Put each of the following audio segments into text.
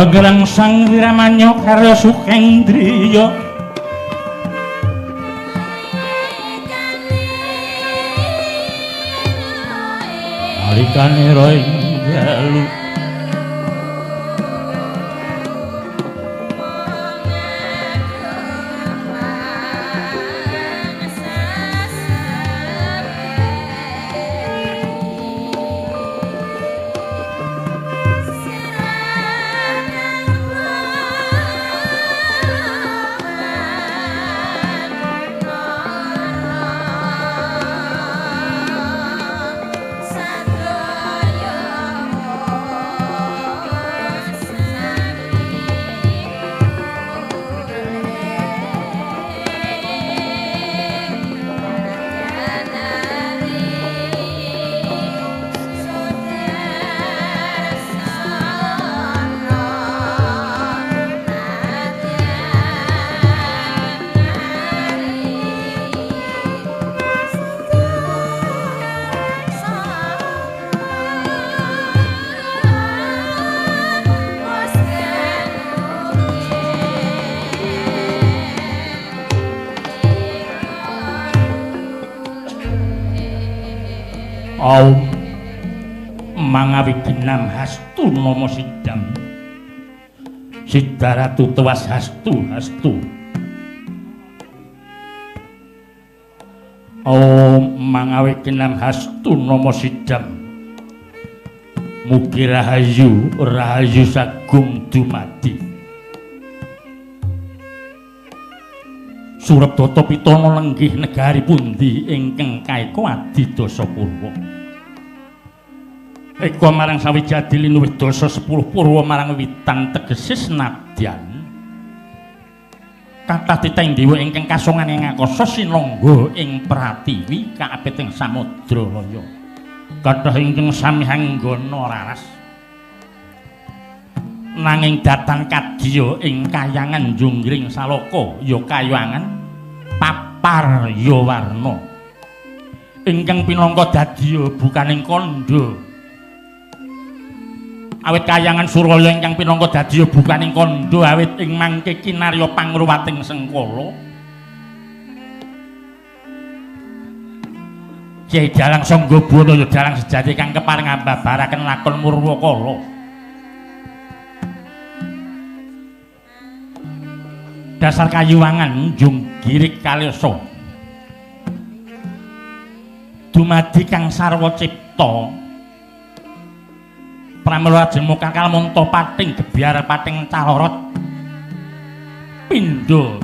Gerang Sang Wiramanya karya Sukendriya. Nalikane ing dalu Aum mangawi ginam hastu nama sidam Sidaratu tewas hastu hastu. Aum mangawi ginam hastu nama sidam mugi rahayu rahayu sagung dumadi. Surabdata pitana lenggih negari pundi ingkang kaeka adidasa purwa. Eka marang sawijadi linuwih dasa 10 purwa marang witan tegese senadyan. Kathah titahing dewa ingkang kasongan ing angkasa sinangga ing pratiwi kaapit ing samudra laya. Kathah ingkang sami anggana raras. Nanging datan kadya ing kayangan Junggring Salaka ya kayangan papar ya warna. Ingkang pinangka dadya bukaning kandha. Awit kayangan Suralaya ingkang pinangka dadya bukaning kandha awit ing mangke kinarya pangruwating sengkala. Kyai Dalang Sangga Buwana ya dalang sejati kang kepareng ngambabaraken lakon Murwakala. Dasar kayuwangan Junggirik Kalesa. Dumadi kang sarwa cipta. Pramila lajeng mukakal munta pating gebyar pating calorot pindha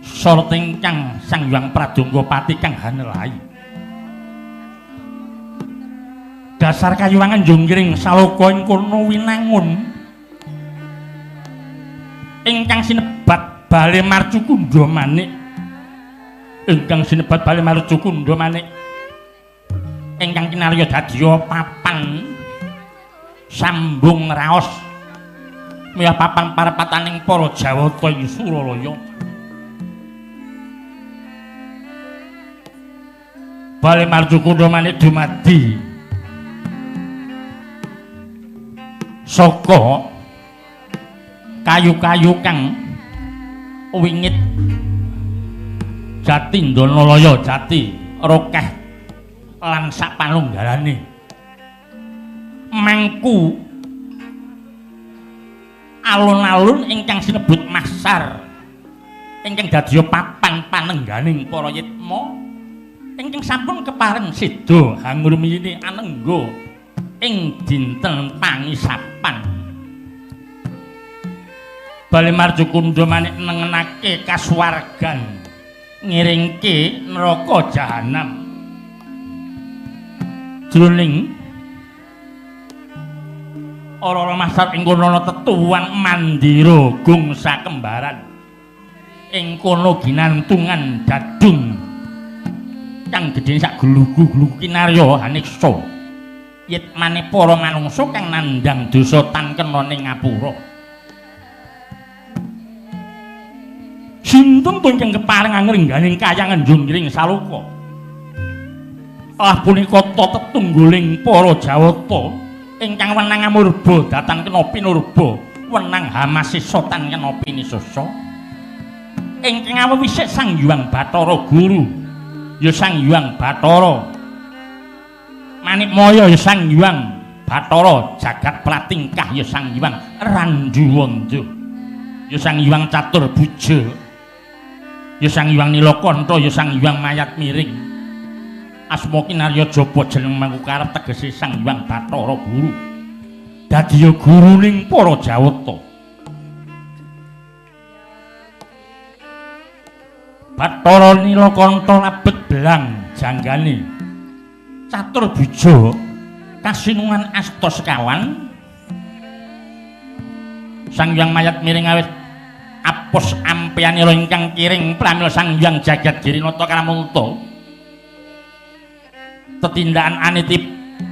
sorot ingkang Sang Hyang Pradangga Pati kang hanelai. Dasar kayuwangan Junggring Salaka ing kono winangun ingkang sinebat Bale Marcukundha Manik. Ingkang sinebat Bale Marcukundha Manik ingkang kinarya dadya papan sambung raos miyah papan parepataning para Jawata ing Suralaya. Bale Marcukundha Manik dumadi saka kayu-kayu kang wingit jati Ndanalaya jati rokeh lan sak panunggalane mangku alun-alun ingkang sinebut Masar ingkang dadya papan panengganing para yitma ingkang sampun kepareng seda hangrumiyini anengga ing dinten pangisapan. Bale Marcukundha Manik nengenake kasuwargan ngiringke neraka jahanam. Jroning ora-ora masar ing kono ana tetuwan mandira gongsa kembaran. Ing kono ginantungan dadung kang gedhene sak glugu-glugu kinarya haniksa. Yitmane para manungsa kang nandhang dosa tan kena ning ngapura. Sinten to ingkang kepareng angrengganing kayangan Junggring Salaka? Allah punika tetungguling para Jawata Ingkang wenang amurba datan kena pinurba, wenang hamasesa tan kena pinisesa. Ingkang awisik Sang Hyang Bathara Guru ya Sang Hyang Bathara Manikmaya ya Sang Hyang Bathara Jagat Pratingkah ya Sang Hyang Randuwanda ya Sang Hyang Catur Buja ya Sang Hyang Nilakanta ya Sang Hyang Mayat Miring. Asma kinarya jaba jeneng mangku karep tegese Sang Hyang Bathara Guru dadi ya guruning para Jawata. Bathara Nilakanta labet belang janggane catur buja kasinungan asta sekawan. Sang Hyang Mayat Miring awit apos ampeyanira ingkang kiring pramila Sang Hyang Jagat Girinata Kramunta tetindakan aniti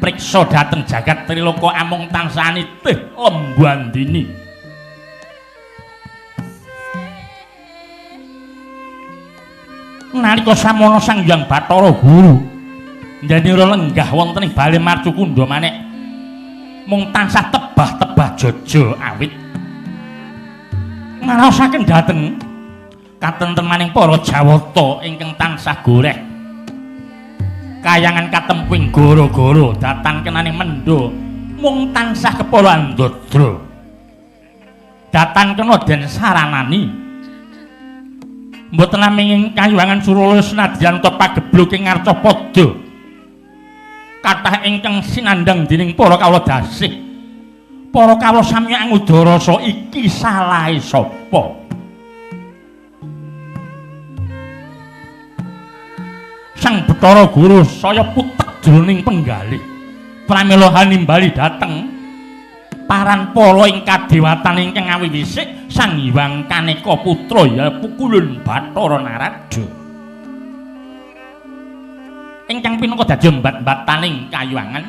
priksa dhateng jagat Triloka amung tansah anitih lembandini. Nalika samono Sang Hyang Bathara Guru njenira lenggah wonten ing bale Marcukundha manik mung tansah tebah-tebah jaja awit ngaraosaken dhateng katentremaning para Jawata ingkang tansah goreh kayangan katempuing goro-goro datan kenaning mendha mung tansah kepala andadra datan kena den saranani mboten naming kayuwangan Suralaya senadyan ta pagebluk ing Ngarcapada kathah ingkang sinandhang dening para kawula dasih para kawula sami angudarasa iki salahe sapa. Sang Bathara Guru saya putek jroning penggalih pramila hanimbali dhateng paran para ing kadewatan ingkang awiwisik Sang Hyang Kaneka Putra ya pukulun Bathara Narada ingkang pinangka dadi mbat-mbataning kayuwangan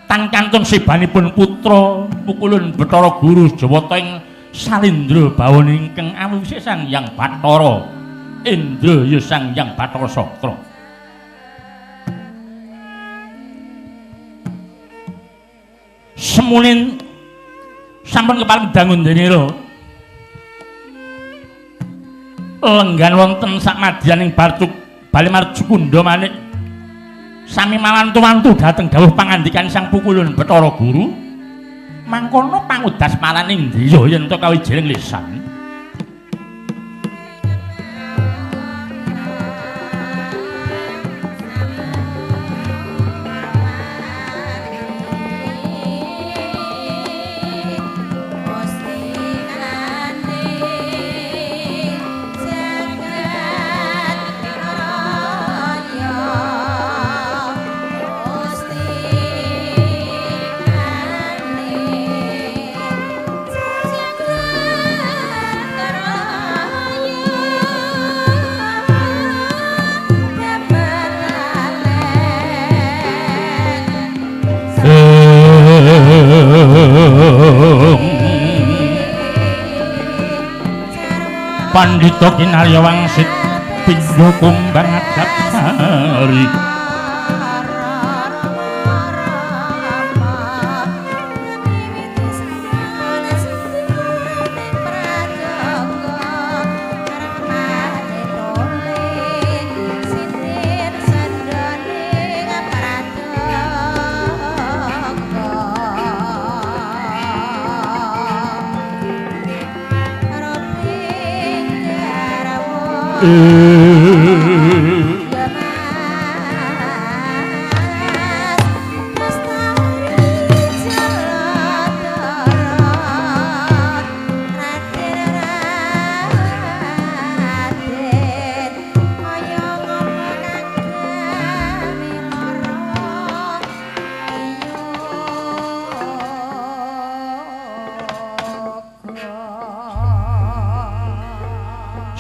tan kantun sebanipun putra pukulun Bathara Guru Jawata ing salindra bawana ingkang awiwisik Sang Hyang Bathara Indra ya Sang Hyang Bathara Sakra. Semunin sampun kepareng dangun denira lenggan wonten sak madyaning Barcuk bali Marcukundha manik sami mawantu-wantu dhateng dawuh pangandikan Sang Pukulun Bathara Guru mangkono pangudas maraning driya yen to kawijining lisan. Pandhita kinarya wangsit pindha kumbang adab sari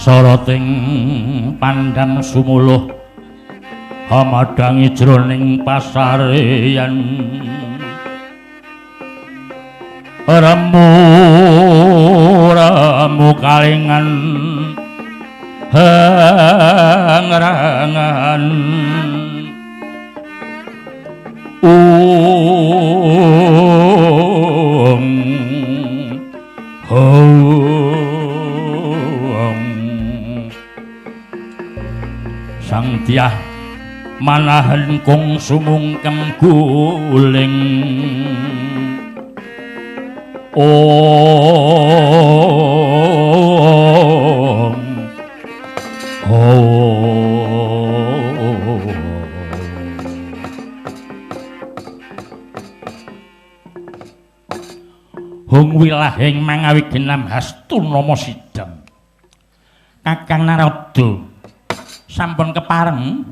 Soroting pandang sumuluh hamadangi jroning pasareyan remu remu kalingan hangrangan Sang Dyah manahen kung sumungkem guling. Om Om Hung wilahing mangawi genam hastunama sidam. Kakang Narada sampun kepareng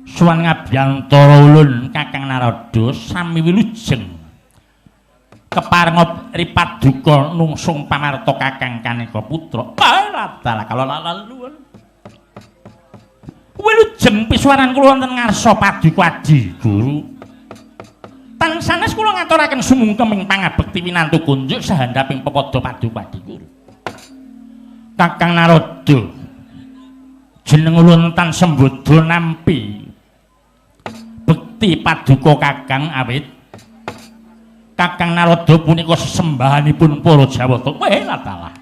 suwan ngabiyantara ulun Kakang Narada sami wilujeng kepareng ripaduka nungsung pamarta Kakang Kaneka Putra. Balah kala laluhun. Wilujeng pisuwaran kula wonten ngarsa paduka Adi Guru. Tan sanes kula ngaturaken sumungkeming pangabekti winantu kunjuk sahandaping pepada paduka Adi Guru. Kakang Narada jeneng ulun tan sembodho nampi bekti paduka Kakang awit Kakang Narada punika sesembahanipun para Jawata. Weh latalah.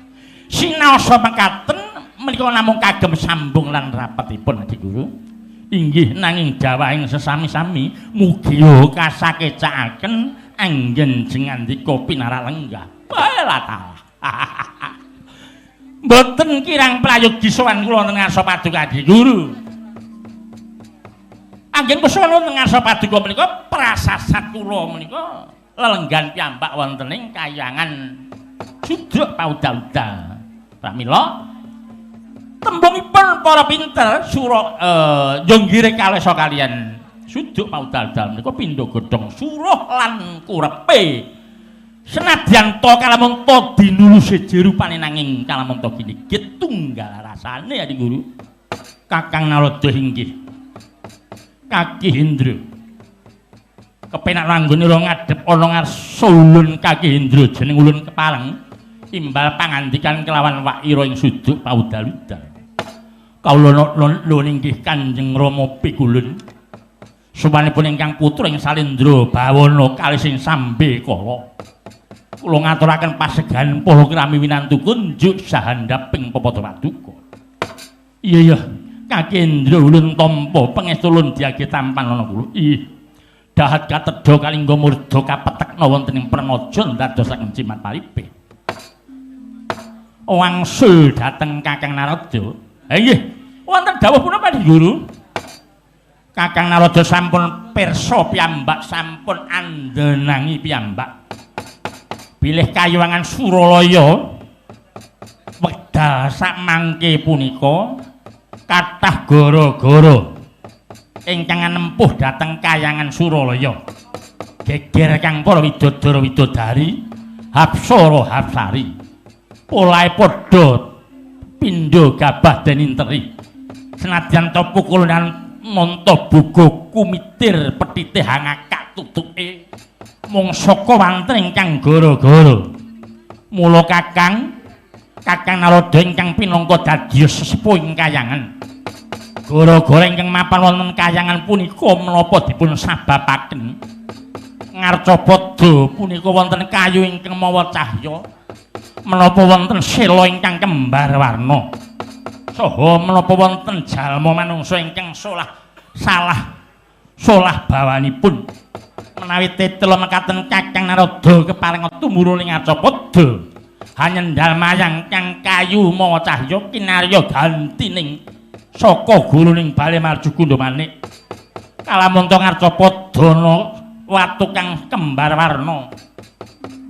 Sinaosa mekaten menika namung kagem sambung lan rapetipun Adi Guru. Inggih nanging dawahing sesami-sami mugi kasakecakaken anggen jengandika pinarak lenggah. Weh latalah. Mboten kirang prayogi sowan kula wonten ngarsa paduka Adi Guru. Anggen sowan wonten ngarsa paduka menika prasasat kula menika lelenggan piyambak wonten ing kayangan juduk pauda-uda. Pramila tembungipun para pinter sura yonggire kalesa kaliyan suduk pauda-uda menika pindha godhong suruh lan kurepe. Senadyan ta kalamunta dinuluse jerupane nanging kalamunta ginigit tunggal rasane Adi Guru. Kakang Narada inggih Kaki Hendra. Kepenak langgone ora ngadhep ana ngarsa ulun Kaki Hendra jeneng ulun kepareng imbal pangandikan kelawan Wak-ira ing suduk paudal-udal. Kawula nuwun inggih Kanjeng Rama pikulun. Suwanipun ingkang putra ing Salindra bawana kalih sing sambe kala. Kula ngaturaken pasegahan para krami winantu kunjuk sahandaping pepada paduka. Iya iya, Kaki Hendra ulun tampa pangestu ulun diage tampan ana kula. Ih. Dahat katedha kalingga murda kapetekna wonten ing pranaja ndadosaken jimat paripe. Wangsul dhateng Kakang Narada. Ha inggih, wonten dawuh punapa Adi Guru? Kakang Narada sampun pirsa piyambak, sampun andenangi piyambak. Bilih kayuwangan Suralaya wekdal sakmangke punika kathah gara-gara ingkang anempuh dhateng kayangan Suralaya. Geger kang para widodara widodari, hapsara hapsari. Polahe padha pindha gabah deninteri. Senadyan ta pukulan nanta buga kumitir petite hangakak tutuke mung saka wanten ingkang gara-gara. Mula Kakang Narada ingkang pinangka dadya sesepuh ing kayangan. Gara-gara ingkang mapan wonten kayangan punika menapa dipun sababaken ngarcapada punika wonten kayu ingkang mawa cahya, menapa wonten sela ingkang kembar warna, saha menapa wonten jalma manungsa ingkang solah salah solah bawanipun. Menawi tetela mekaten Kakang Narada kepareng tumurun ing ngarcapada hanyendal mayang kang kayu mawa cahya kinarya gantining saka guruning bale marju kundha manik. Kalamunta ngarcapada watu kang kembar warna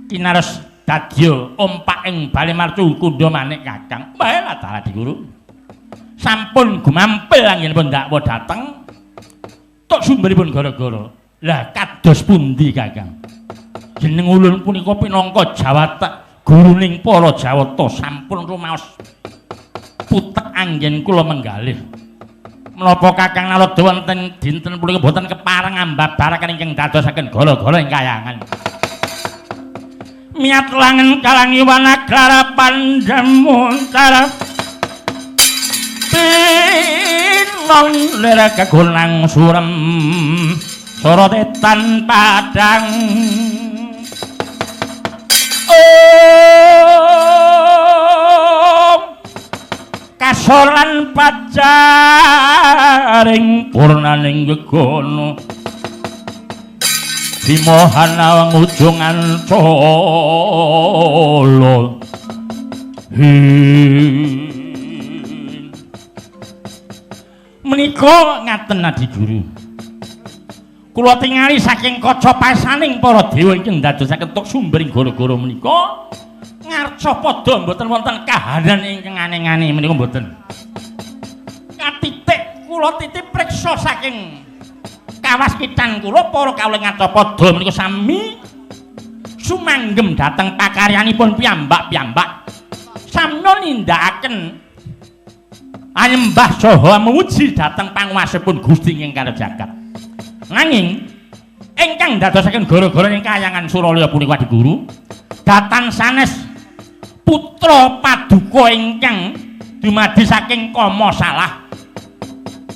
kinares dadya ompak ing bale marju kundha manik Kakang. Bae latah Adi Guru. Sampun gumampil anggenipun dakwa dhateng tok sumberipun gara-gara. Lah kados pundi Kakang? Jeneng ulun punika pinangka Jawata guruning para Jawata sampun rumaos putek anggen kula menggalih. Menapa Kakang Narada wonten dinten punika boten kepareng ambabaraken ingkang dadosaken gara-gara ing kayangan. Miat langen kalangi wanagara pandhamuncara pinong lera kegunang surem sorotetan padang. Om kasoran pajang Jembaring purnaning gegono Bimohan awang ujung ancala. Menika ngaten Adi Guru. Kula tingali saking kaca pasaning para dewa ingkang ndadosaken tuk sumbering gara-gara menika ngarca padha mboten wonten kahanan ingkang aneh-aneh menika mboten. Katitik kula titip priksa saking kawaskitan kula para kawula ngarca padha menika sami sumanggem dhateng pakaryanipun piyambak-piyambak. Samya nindakaken anyembah saha memuji dhateng panguwasipun Gusti ing karo jagat. Nanging ingkang ndadosaken gara-gara ing kayangan Suralaya punika Adi Guru datan sanes putra paduka ingkang dumadi saking kama salah.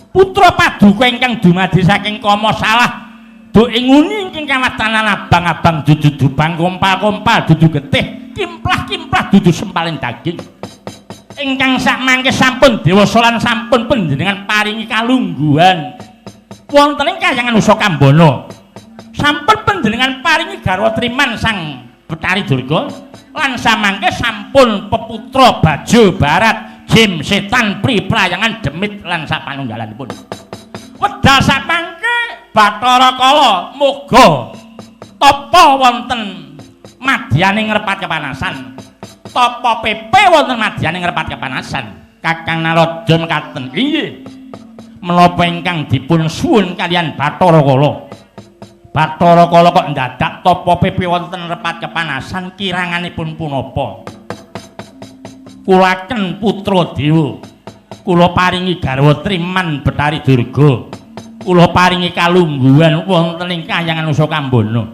Putra paduka ingkang dumadi saking kama salah do ing nguni ingkang kawatanan abang-abang dudu dubang kompal-kompal dudu getih kimplah-kimplah dudu sempaling daging. Ingkang sakmangke sampun dewasa lan sampun panjenengan paringi kalungguhan wonten ing kayangan Nusa Kambana. Sampun panjenengan paringi garwa triman Sang Betari Durga lan samangke sampun peputra Bajo Barat Jim Setan Pri Prayangan Demit lan sapanunggalanipun. Wedal samangke Bathara Kala moga tapa wonten madyaning ngrepat kepanasan. Tapa pepe wonten madyaning ngrepat kepanasan. Kakang Narada mekaten inggih menapa ingkang dipun suwun kaliyan Bathara Kala. Bathara Kala kok ndadak tapa pepe wonten ngrepat kepanasan kiranganipun punapa? Kulaken putra dewa, kula paringi garwa triman Betari Durga, kula paringi kalungguhan wonten ing kayangan Nusa Kambana.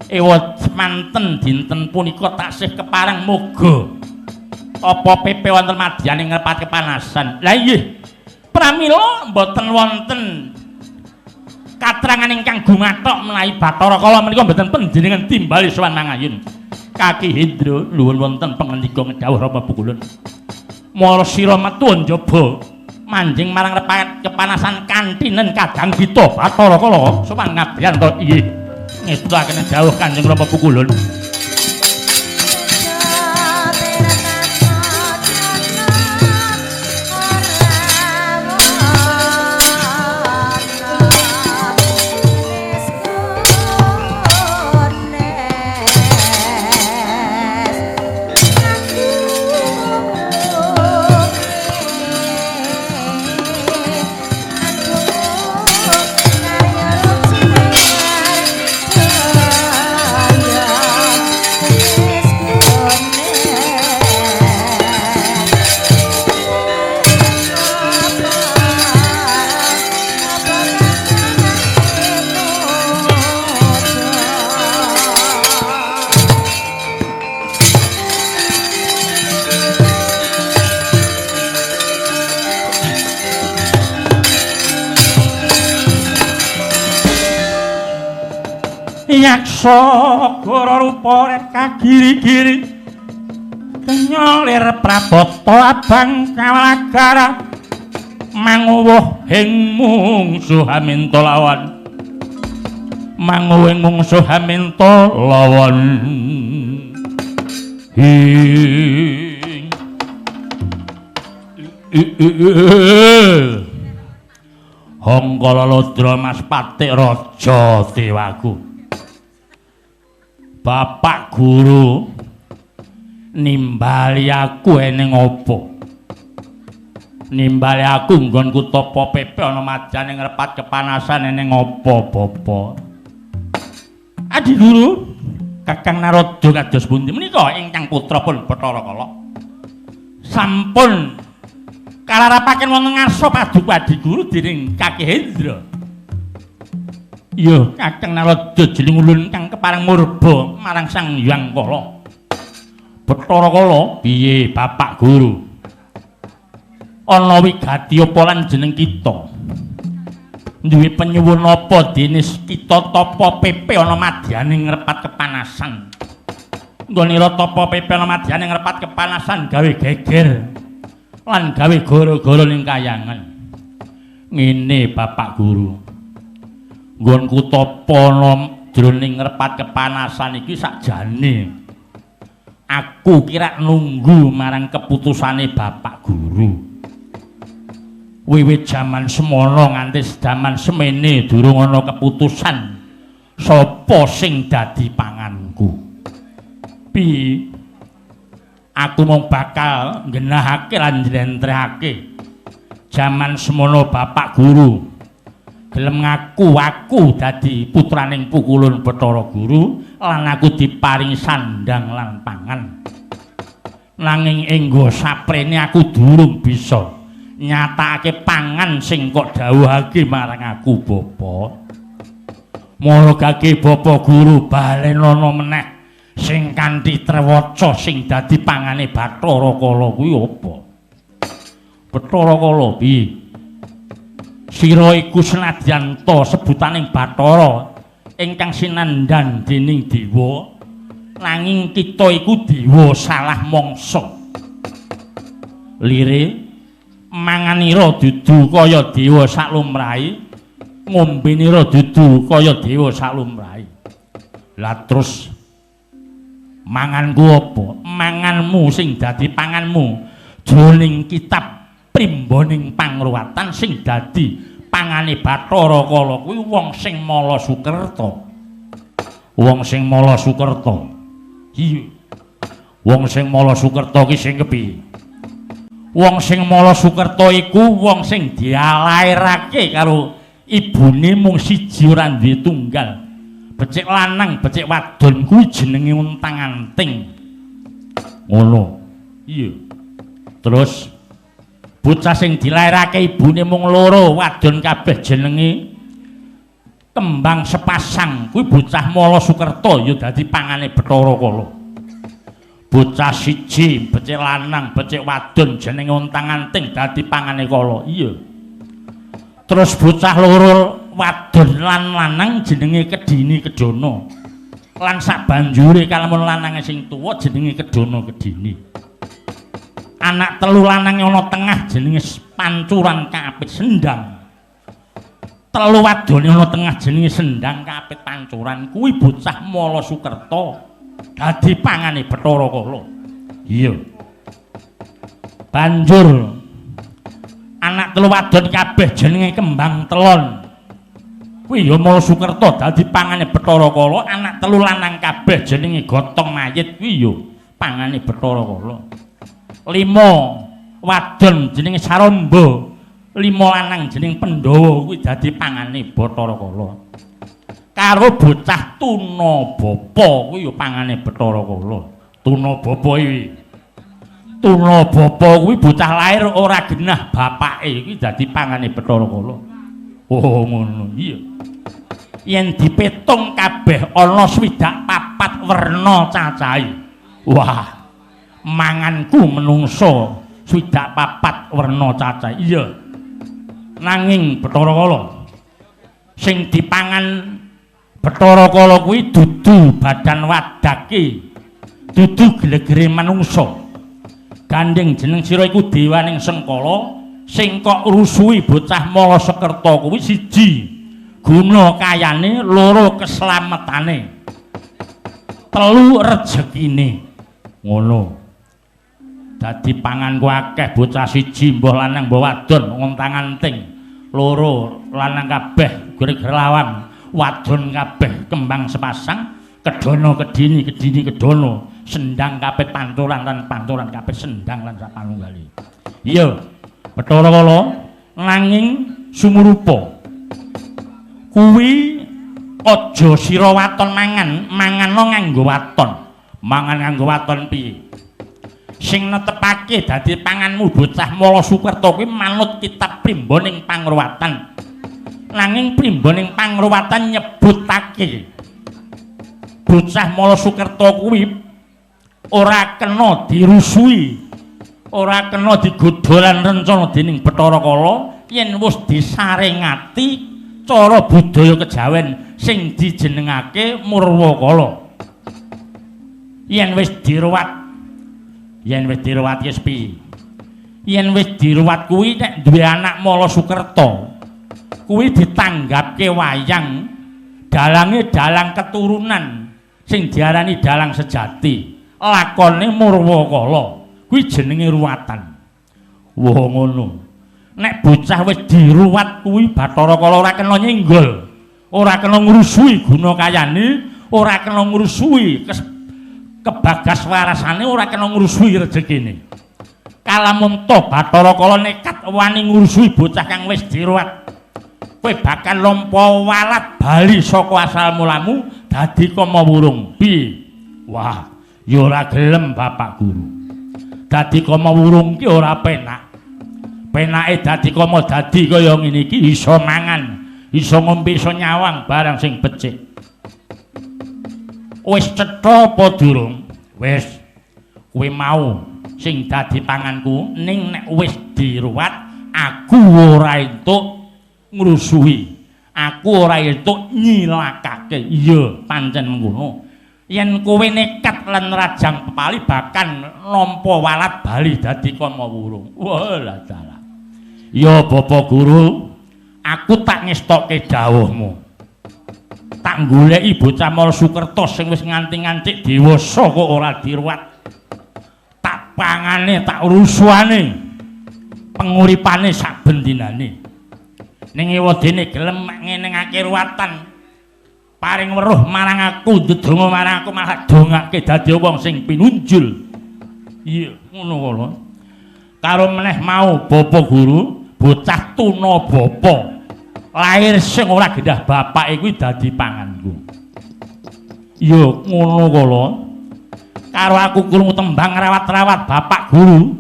Ewa semanten dinten punika taksih kepareng moga tapa pepe wonten madyaning ngrepat kepanasan. Lah inggih, pramila mboten wonten katrangan ingkang gumathok menawi Bathara Kala menika mboten panjenengan timbali sowan mangayun. Kaki Hendra nuwun wonten pangendika ngedhawuh Rama Pukulun. Mara sira metu njaba manjing marang repat kepanasan kantinen kadang kita Bathara Kala sowan ngabryanto inggih. Ngestuaken dawuh Kanjeng Rama Pukulun. Yaksa goro rupa rek kagiri-giri kenyolir prabata abang kawalagara manguwuh ing mungsuh aminta lawan manguwuh ing mungsuh aminta lawan. Hongkala Lodra Mas Patik Raja Dewaku. Bapak guru nimbali aku eneng apa? Nimbali aku nggonku tapa pepe ana majane ngrepat kepanasan eneng apa bapa? Adi guru, Kakang Narada kados pundi menika ingkang putra pun Bathara Kala sampun kalarapaken wonten ngarsa paduka Adi guru dening Kaki Hendra. Iya, Kakang Narada jeling ulun kang kepareng murba marang Sang Hyang Kala. Bathara Kala, piye Bapak Guru? Ana wigati apa lan jeneng kita? Duwe penyuwun apa dene kita tapa pepe ana madyane ngrepat kepanasan? Nggonira tapa pepe ana madyane ngrepat kepanasan gawe geger lan gawe gara-gara ning kayangan. Ngene Bapak Guru. Nggonku tapa ana jroning ngrepat kepanasan iki sakjane aku kira nunggu marang keputusane Bapak Guru. Wiwit jaman semono nganti jaman semene durung ana keputusan sapa sing dadi panganku. Piye? Aku mung bakal nggenahake lan njlentrehake. Jaman semono Bapak Guru gelem ngaku aku dadi putraning Pukulun Bathara Guru lan aku diparingi sandang lan pangan. Nanging enggo saprene aku durung bisa nyatakake pangan sing kok dawuhake marang aku Bapa. Maragake Bapa Guru balenono meneh sing kanthi trewaca sing dadi pangane Bathara Kala kuwi apa? Bathara Kala piye? Sira iku senadyan ta sebutaning Bathara ingkang sinandhan dening dewa, nanging kita iku dewa salah mangsa. Lire manganira dudu kaya dewa saklumrahe, ngombenira dudu kaya dewa saklumrahe. Lah terus manganku apa? Manganmu sing dadi panganmu jroning kitab primboning pangruwatan sing dadi pangane Bathara Kala kuwi wong sing mala sukerta. Wong sing mala sukerta. Iya. Wong sing mala sukerta ki sing kepiye? Wong sing mala sukerta iku wong sing dialairake karo ibune mung siji ora duwe tunggal. Becik lanang, becik wadon kuwi jenenge untang-anting. Ngono. Iya. Terus bocah sing dilairake ibune mung loro, wadon kabeh jenenge kembang sepasang, kuwi bocah mala sukerta ya dadi pangane Bathara Kala. Bocah siji becik lanang, becik wadon jenenge untang-anting dadi pangane Kala. Iya. Terus bocah loro wadon lan lanang jenenge Kedini Kedono. Lan sabanjure kalamun lanange sing tuwa jenenge Kedono Kedini. Anak telu lanange ana tengah jenenge Pancuran Kapit Sendang. Telu wadone ana tengah jenenge Sendang Kapit Pancuran, kuwi bocah mala sukerta dadi pangane Bathara Kala. Iya. Banjur anak telu wadon kabeh jenenge Kembang Telon. Kuwi ya mala sukerta dadi pangane Bathara Kala. Anak telu lanang kabeh jenenge Gotong Mayit, kuwi ya pangane Bathara Kala. Lima wadon jenenge Saramba, lima lanang jeneng Pandhawa, kuwi dadi pangane Bathara Kala. Karo bocah tuna bapa kuwi ya pangane Bathara Kala. Tuna bapa iki. Tuna bapa kuwi bocah lair ora genah bapake, kuwi dadi pangane Bathara Kala. Oh ngono. Iya. Yen dipetung kabeh ana 64 werna cacahe. Wah. Manganku menungso 64 werna cacahe. Iya. Nanging Bathara Kala sing dipangan Bathara Kala kuwi dudu badan wadake, dudu glegere manungsa. Gandeng jeneng sira iku dewaning Sengkala sing kok rusuhi bocah mala sekerta kuwi siji guna kayane, loro keslametane, telu rejekine. Ngono. Dadi panganku akeh, bocah siji mbah lanang mbah wadon ngontang-anting, loro lanang kabeh gregre lawang, wadon kabeh kembang sepasang, Kedono Kedini, Kedini Kedono, Sendang Kapit Pancuran lan Pancuran Kapit Sendang lan sapanunggali. Iya, Bathara Kala, nanging sumurupa kuwi aja sira waton mangan, mangano nganggo waton. Mangan nganggo waton piye? Sing netepake dadi panganmu bocah mala sukerta kuwi manut kitab Primboning Pangruwatan. Nanging Primboning Pangruwatan nyebutake bocah mala sukerta kuwi ora kena dirusui, ora kena digodha lan rencana dening Bathara Kala yen wis disaringati cara budaya kejawen sing dijenengake Murwakala. Yen wis diruwat, yen wis diruwat wis piye? Yen wis diruwat kuwi nek duwe anak mala sukerta, Kuwi ditanggapke wayang, dalange dalang keturunan sing diarani dalang sejati. Lakone Murwakala. Kuwi jenenge ruwatan. Wah ngono. Nek bocah wis diruwat kuwi Bathara Kala ora kena nyenggol, ora kena ngrusuhi guna kayane, ora kena ngrusuhi kebagas warasane, ora kena ngrusuhi rejekine. Kalamunta Bathara Kala nekat wani ngrusuhi bocah kang wis diruwat, kowe bakal nampa walat bali saka asal mulamu dadi kama wurung. Piye? Wah, ya ora gelem Bapak Guru. Dadi kama wurung ki ora penak. Penake dadi kama dadi kaya ngene iki iso mangan, iso ngombe, iso nyawang barang sing becik. Wis cetha apa durung? Wis. Kowe mau sing dadi panganku, ning nek wis diruwat aku ora entuk ngrusuhi. Aku ora entuk nyilakake. Iya, pancen mengkono. Yen kowe nekat lan rajang pepali bahkan nampa walat bali dadi kama wurung. Wah, lah dalah. Ya Bapak Guru, aku tak ngestokke dawuhmu. Tak goleki bocah Mala Sukerta sing wis nganti-nganti dewasa kok ora diruwat. Tak pangane, tak rusuhane. Penguripane saben dinane. Ning ewadene gelem ngenengake ruwatan. Paring weruh marang aku, ndedonga marang aku malah dongake dadi wong sing pinunjul. Iya, ngono kala. Karo meneh mau Bapak Guru, bocah tuna bapa. Lahir sing ora gendah bapake kuwi dadi panganku. Iya, ngono kala. Karo aku krungu tembang rawat-rawat Bapak Guru.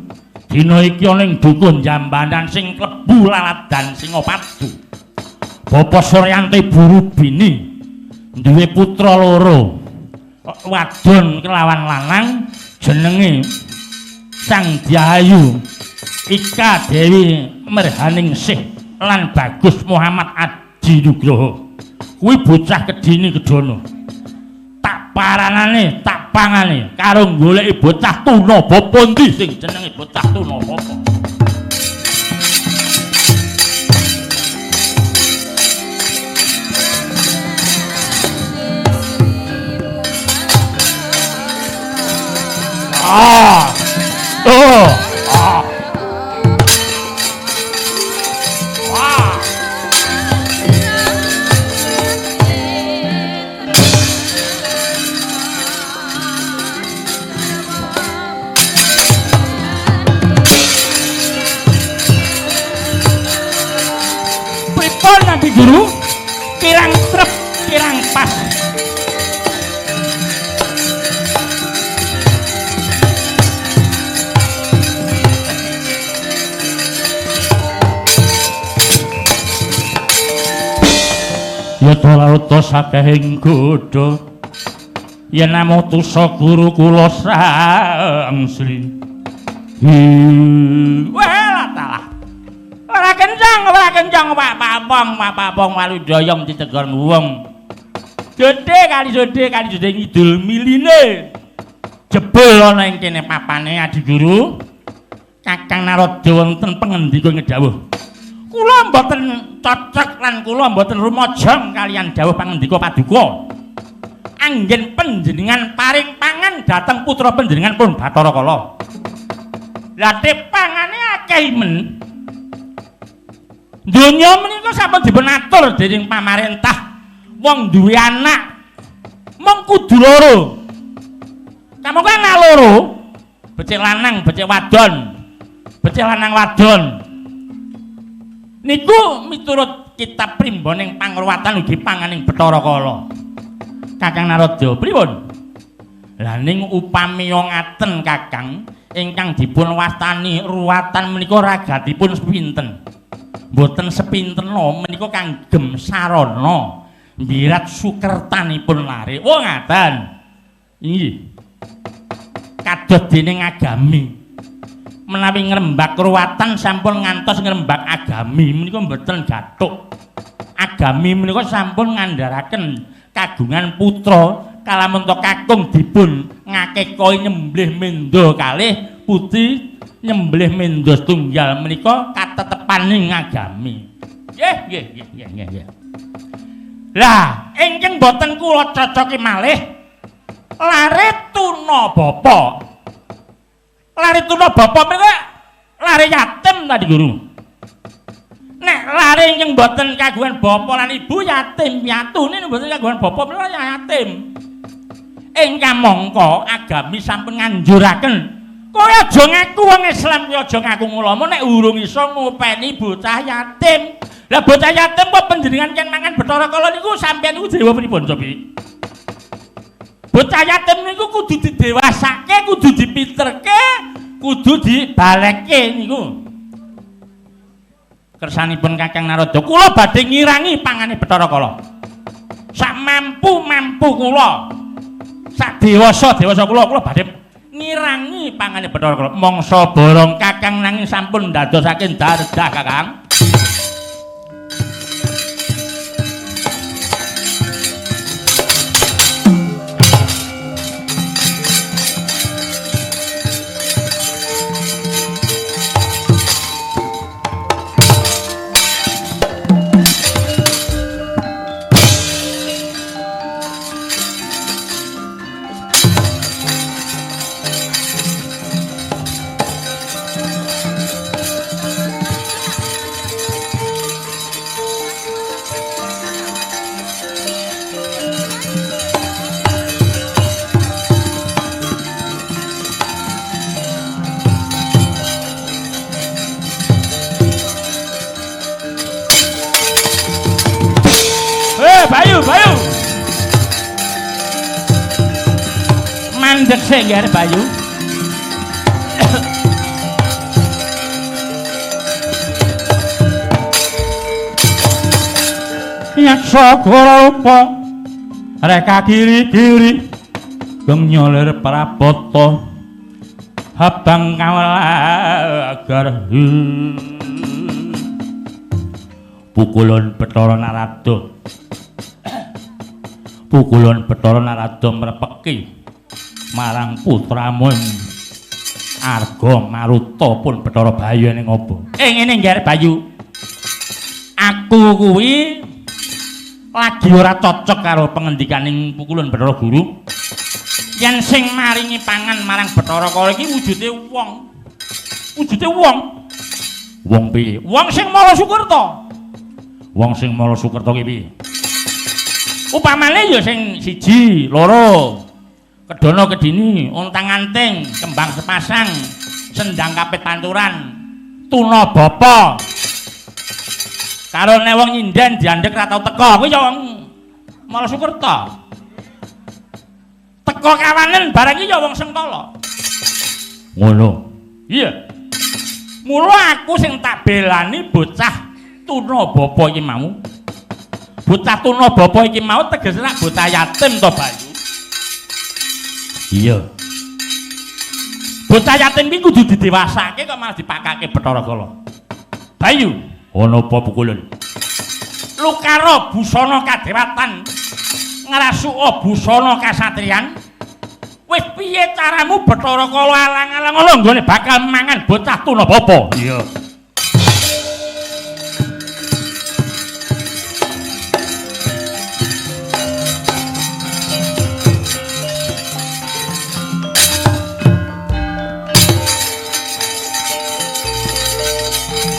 Dina iki ana ing dukun Jambanan sing klebu laladan Singopadu. Bapak Suryante Burubini duwe putra loro, wadon kelawan lanang, jenenge Sang Dyayu Ika Dewi Merhaningsih lan Bagus Muhammad Adi Nugroho. Kuwi bocah kedini kedono. Tak paranane, tak pangane karo goleki bocah tuna bapa ndi sing jenenge bocah tuna bapa. Ah. Oh. Ah. Wah. Pripun Adi Guru? Kirang trep, kirang pas. Yata lauta sakehing godha yen namung tusa guru kula Sang Sri. Wah talah. Ora kencang Pak Papong, Pak Papong Waludoyong ditegor wong. Jodhe kali jodhe kali jodhe ngidul miline. Jebul ana ing kene papane Adi Guru. Kakang Narada wonten pangendika ngedhawuh. Kula mboten cocok lan kula mboten rumajang kaliyan dawuh pangendika paduka. Anggen panjenengan paring pangan dhateng putra panjenengan pun Bathara Kala. Lah pangane akeh men. Donya menika sampun dipun atur dening pamarentah. Wong duwe anak mung kudu loro. Kamangka anak loro, becik lanang, becik wadon. Becik lanang wadon. Niku miturut kitab Primboning Pangruwatan ugi panganing Bathara Kala. Kakang Narada pripun? Lah ning upami ngaten Kakang, ingkang dipun wastani ruwatan menika ragatipun sepinten? Mboten sepintena menika kanggem sarana mbirat sukertanipun lare. Oh ngaten. Inggih. Kados dening agami. Menawi ngrembak ruwatan sampun ngantos ngrembak agami menika mboten gathuk. Agami menika sampun ngandharaken kagungan putra kalamunta kakung dipun ngakekoi nyemblih menda kalih putri nyemblih menda setunggal menika katetepaning agami. Nggih, nggih, nggih, nggih, nggih. Lah, ingkang boten kula cocoki malih lare tuna bapa. Lare tuna bapa menika lare yatim tadi guru. Nek lare ingkang boten kagungan bapa lan ibu yatim piatune mboten kagungan bapa menika yatim. Ing kamangka agami sampun nganjuraken kowe aja ngaku wong Islam, kowe aja ngaku ulama nek urung iso ngopeni bocah yatim. Lah bocah yatim kok panjenengan ken mangan Bathara Kala niku sampeyan niku dewa pripun cobi? Bocah yatim niku kudu didewasake, kudu dipinterke, kudu dibalekke niku. Kersanipun Kakang Narada, kula badhe ngirangi pangane Bathara Kala. Sak mampu-mampu kula. Sak dewasa-dewasa kula, kula badhe ngirangi pangane Bathara Kala. Mangsa borong Kakang nanging sampun ndadosake dardah Kakang. Bayu, Bayu. Mandek sik nggih Bayu. Yaksa rupa reka kiri-kiri geng nyolir prabata habang kawelagar. Pukulun Bathara Narada. Pukulun Bathara Narada mrepeki marang putramu Arga Maruta pun Bathara Bayu ning apa? Ngene nggih Bayu. Aku kuwi lagi ora cocok karo pengendikaning Pukulun Bathara Guru. Yen sing maringi pangan marang Bathara Kala iki wujude wong. Wujude wong. Wong piye? Wong sing Mala Sukerta. Wong sing Mala Sukerta ki piye? Upamane ya sing siji, loro, kedono kedini, ontang-anting, kembang sepasang, sendang kapit panturan, tuna bapa. Karo nek wong nyinden diandhek ra tau teka, kuwi ya wong Mala Sukerta. Teka kawanen barang iki ya wong Sengkala. Ngono. Iya. Mula aku sing tak belani bocah tuna bapa iki mau. Bocah tuna bapa iki mau tegese rak bocah yatim to, Bayu? Iya. Bocah yatim iki kudu didewasake kok malah dipakake Bathara Kala. Bayu, ana apa pukulun? Lukara busana kadewatan, ngrasuka busana kasatriyan. Wis piye caramu Bathara Kala alang-alang ana nggone bakal mangan bocah tuna bapa? Iya.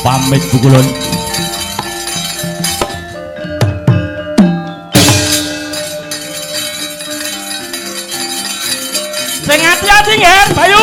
Pamit Pukulun. Sing ati-ati nggih, Bayu.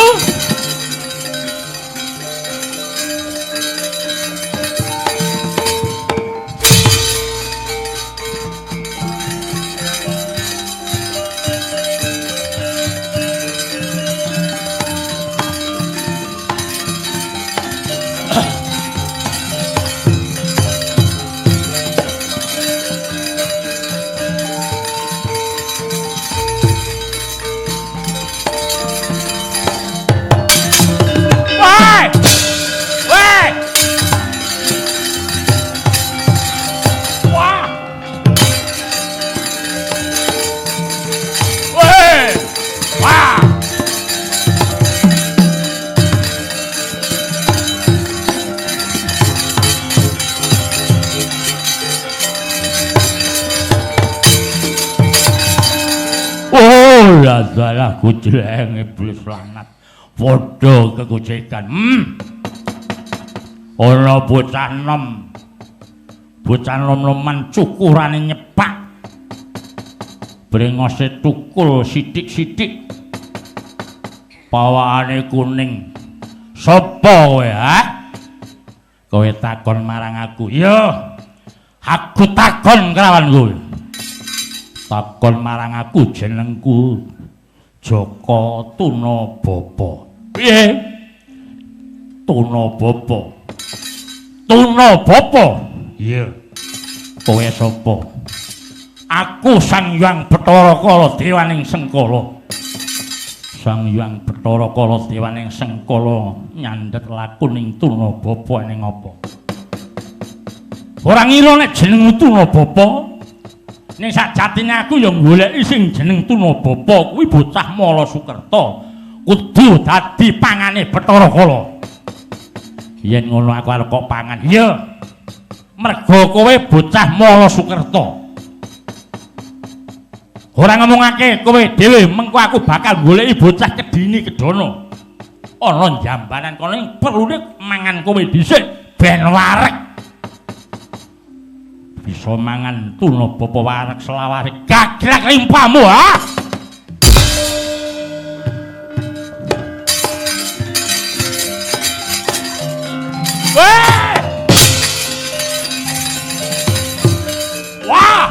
Dalah gojleng iblis lanat. Padha kegojekan. Ana bocah nom. Bocah nom-noman cukurane nyepak. Brengose tukul sithik-sithik. Pawakane kuning. Sopo kowe, ha? Kowe takon marang aku. Iya. Aku takon kelawan kowe. Takon marang aku jenengku Jaka Tunabapa. Piye? Tunabapa. Tunabapa. Iya. Kowe sapa? Aku Sang Hyang Bathara Kala Dewaning Sengkala. Sang Hyang Bathara Kala Dewaning Sengkala nyandhet lakuning Tunabapa ning apa? Ora ngira nek jenengmu Tunabapa. Ning sajatine aku ya goleki sing jeneng Tunabapa kuwi bocah Mala Sukerta. Kudu dadi pangane Bathara Kala. Yen ngono aku arep kok pangan. Iya. Mergo kowe bocah Mala Sukerta. Ora ngomongake kowe dhewe, mengko aku bakal goleki bocah Kedini Kedana. Ana jambanan kono ing perlune mangan kowe dhisik ben wareg. Bisa mangan Tunabapa wareg selawase gagrag limpamu, ha? Wah! Wah!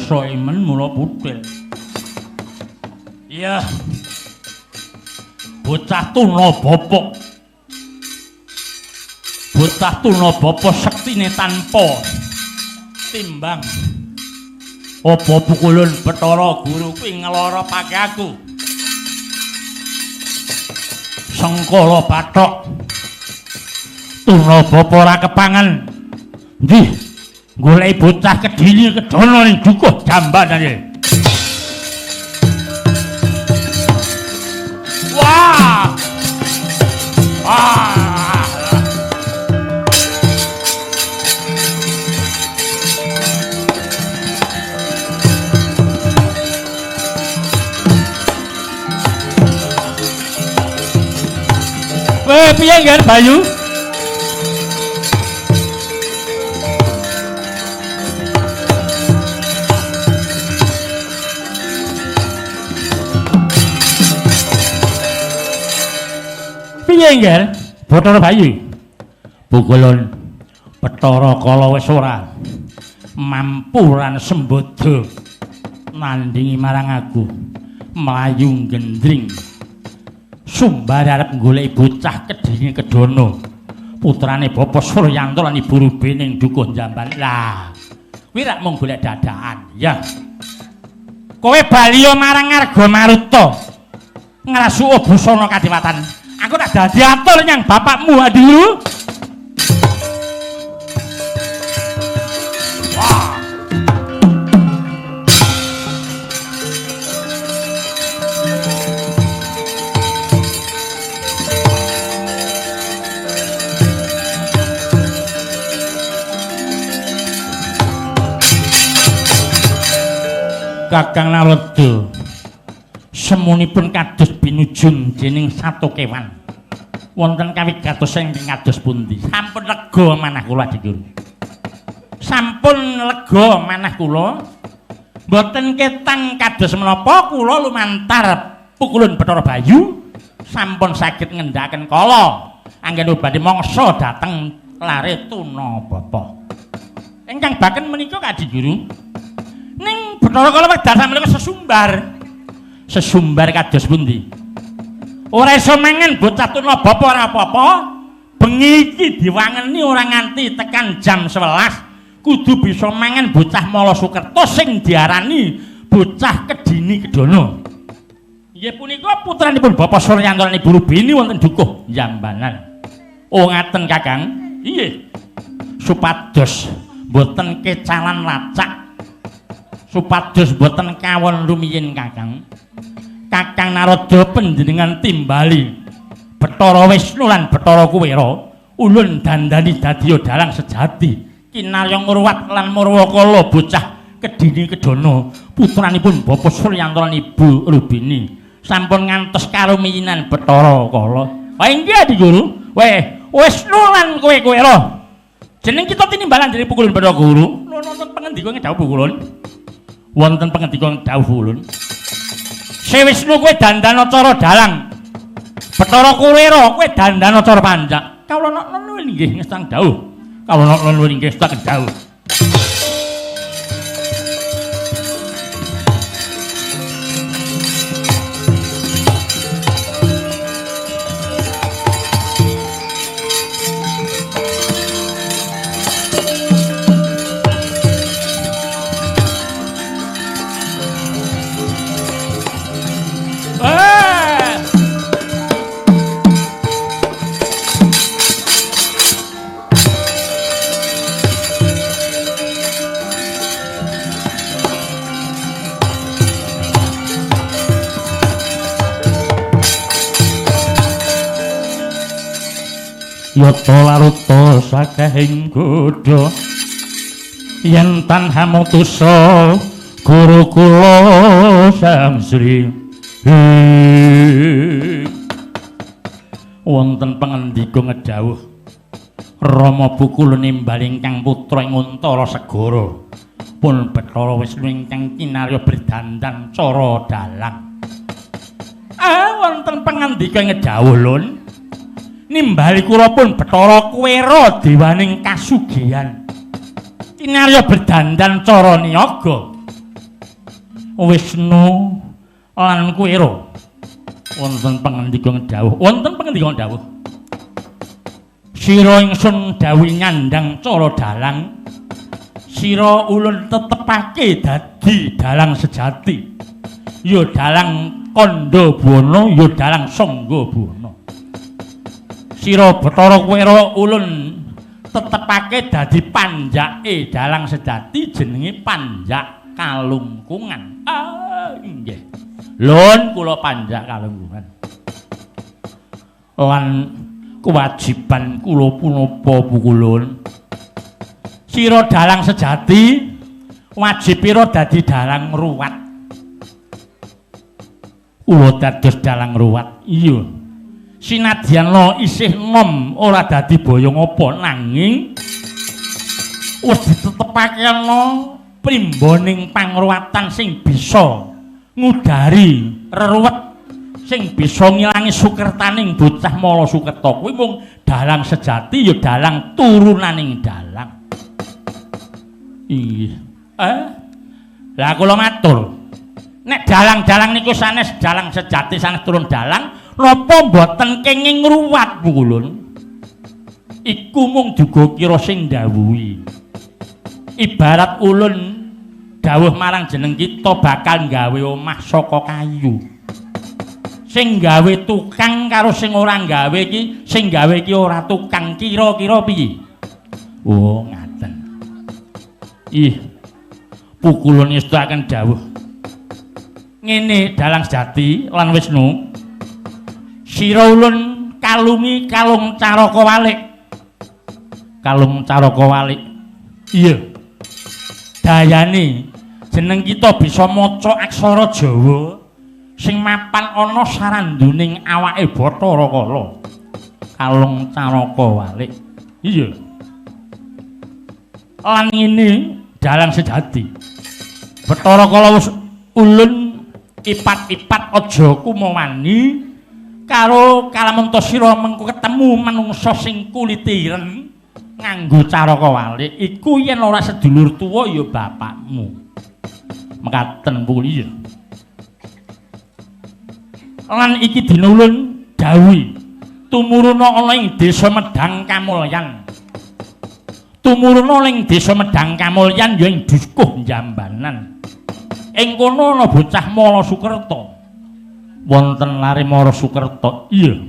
Basa emen mula putil. Iya. Bocah tuna bapa. Bocah tuna bapa sektine tanpa timbang. Apa pukulun Bathara Guru kuwi ngeloro pake aku. Sengkala bathok. Tuna bapa ora kepangan. Ndi? Goleki bocah Kedhini Kedana ning dukuh Jambanane. Wah! Ah! Weh, piye nggih Bayu? Piye nggih? Bathara Bayu. Pukulun Bathara Kala wis ora mampu lan sembodo nandingi marang aku. Mlayu gendring. Sumbar arep goleki bocah Kedhini Kedana. Putrane Bapak Suryanto lan Ibu Rubi ning Dukuh Jamban. Lah, kuwi rak mung golek dadakan. Ya. Kowe bali marang Ngarga Maruta. Ngrasuka busana kadewatan. Aku tak dadi atur nyang bapakmu, Adilu. Wah. Kakang Narada semunipun kados binujung dening sato kewan. Wonten kawigatosan ingkang kados pundi? Sampun lega manah kula Adi Guru. Sampun lega manah kula. Mboten ketang kados menapa kula lumantar pukulun Bathara Bayu sampun saged ngendhakaken kala anggen badhe mangsa dhateng lare tuna bapa. Ingkang baken menika Adi Guru. Ning Bathara Kala wekdal samenika sesumbar. Sesumbar kados pundi? Ora iso mangan bocah tuna bapa ora apa-apa. Bengi iki diwangeni ora nganti tekan jam 11 kudu bisa mangan bocah Mala Sukerta sing diarani bocah Kedhini Kedana. Inggih punika putranipun Bapak Suryanto lan Ibu Rubini wonten Dukuh Jambanan. Oh ngaten Kakang. Inggih. Supados mboten kecalan lacak. Supados mboten kawon rumiyin Kakang. Kakang Narada panjenengan timbali Bathara Wisnu lan Bathara Kuwera ulun dandani dadi dalang sejati kinarya ngruwat lan murwakala bocah Kedhini Kedana putranipun Bapak Suryanto lan Ibu Rubini sampun ngantos karumiyinan Bathara Kala. Wah inggih Adi Guru. Weh Wisnu lan kowe Kuwera jeneng kita tinimbalan dening pukulun Bathara Guru. Wonten pangendika ngedhawuh pukulun. Wonten pangendika dawuh ulun. Sri Wisnu kowe dandana cara dalang. Bathara Kuwera kowe dandana cara panjak. Kawula nuwun inggih ngestang dawuh. Kawula nuwun inggih ngestang dawuh. Yata laruta sakehing godha yen tanha mutusa guru kula Sang Sri. Wonten pangendika ngedhawuh Rama Bukul nimbal ingkang putra ing Untara Segara pun Bathara Wisnu ingkang kinarya berdandan cara dalang. Ah wonten pangandika ngedhawuh lun. Nimbali kula pun Bathara Kuwera dewaning kasugihan. Kinarya berdandan cara niyaga. Wisnu lan Kuwera. Wonten pangandika dawuh, wonten pangandika dawuh. Sira ingsun dawuhi nyandang cara dalang. Sira ulun tetepake dadi dalang sejati. Ya dalang Kandha Buwana, ya dalang Sangga Buwana. Sira Bathara Kuwera ulun tetepake dadi panjake dalang sejati jenenge Panjak Kalungkungan. Ah, inggih. Lun kula Panjak Kalungkungan. Lan kewajiban kula punapa pukulun? Sira dalang sejati wajib pira dadi dalang ruwat. Kula dados dalang ruwat. Iya. Sinadyan lo isih nom ora dadi boyong apa nanging wis ditetepake ana primboning pangruwatan sing bisa ngudari reruwet sing bisa ngilangi sukertaning bocah Mala Sukerta kuwi mung dalang sejati ya dalang turunaning dalang. Inggih. Lah kula matur. Nek dalang-dalang niku sanes dalang sejati sanes turun dalang, napa mboten kenging ngruwat pukulun? Iku mung duga kira sing ndhawuhi. Ibarat ulun dawuh marang jeneng kita bakal nggawe omah saka kayu. Sing gawe tukang karo sing ora gawe iki, sing gawe iki ora tukang kira-kira piye? Oh, ngaten. Ih. Pukulun ngestakaken dawuh. Ngene dalang sejati lan Wisnu. Sira ulun kalungi kalung caraka walik. Kalung caraka walik. Iya. Dayane jeneng kita bisa maca aksara Jawa sing mapan ana saranduning awake Bathara Kala. Kalung caraka walik. Iya. Lan ngene dalang sejati. Bathara Kala wis ulun ipat-ipat aja kumawani karo kalamunta sira mengko ketemu manungsa sing kulite ireng nganggo caraka walik iku yen ora sedulur tuwa ya bapakmu. Mekaten pun iya. Lan iki dinulun dawuhi tumuruna ana ing desa Medang Kamulyan. Tumuruna ing desa Medang Kamulyan ya ing Dukuh Jambanan. Ing kono ana bocah Mala Sukerta. Wonten lare Mala Sukerta. Iya.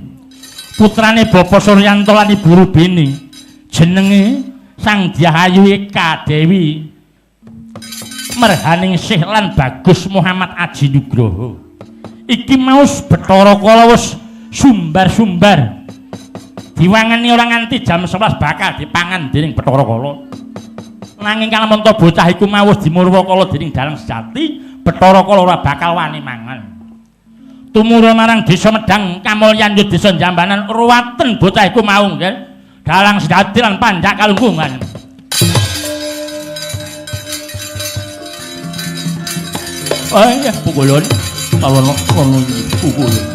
Putrane Bapak Suryanto lan Ibu Rubini. Jenenge Sang Dyah Ayu Eka Dewi Merhaningsih lan Bagus Muhammad Aji Nugroho. Iki mau Bathara Kala wis sumbar-sumbar. Diwangeni ora nganti jam 11 bakal dipangan dening Bathara Kala. Nanging kalamunta bocah iku mau wis dimurwakala dening dalang sejati, Bathara Kala ora bakal wani mangan. Tumurun marang desa Medang Kamulyan ya desa Jambanan ruwaten bocah iku mau nggih. Dalang sejati lan Panjak Kalungkungan. Oh iya, pukulun. Kalau ono pukulun.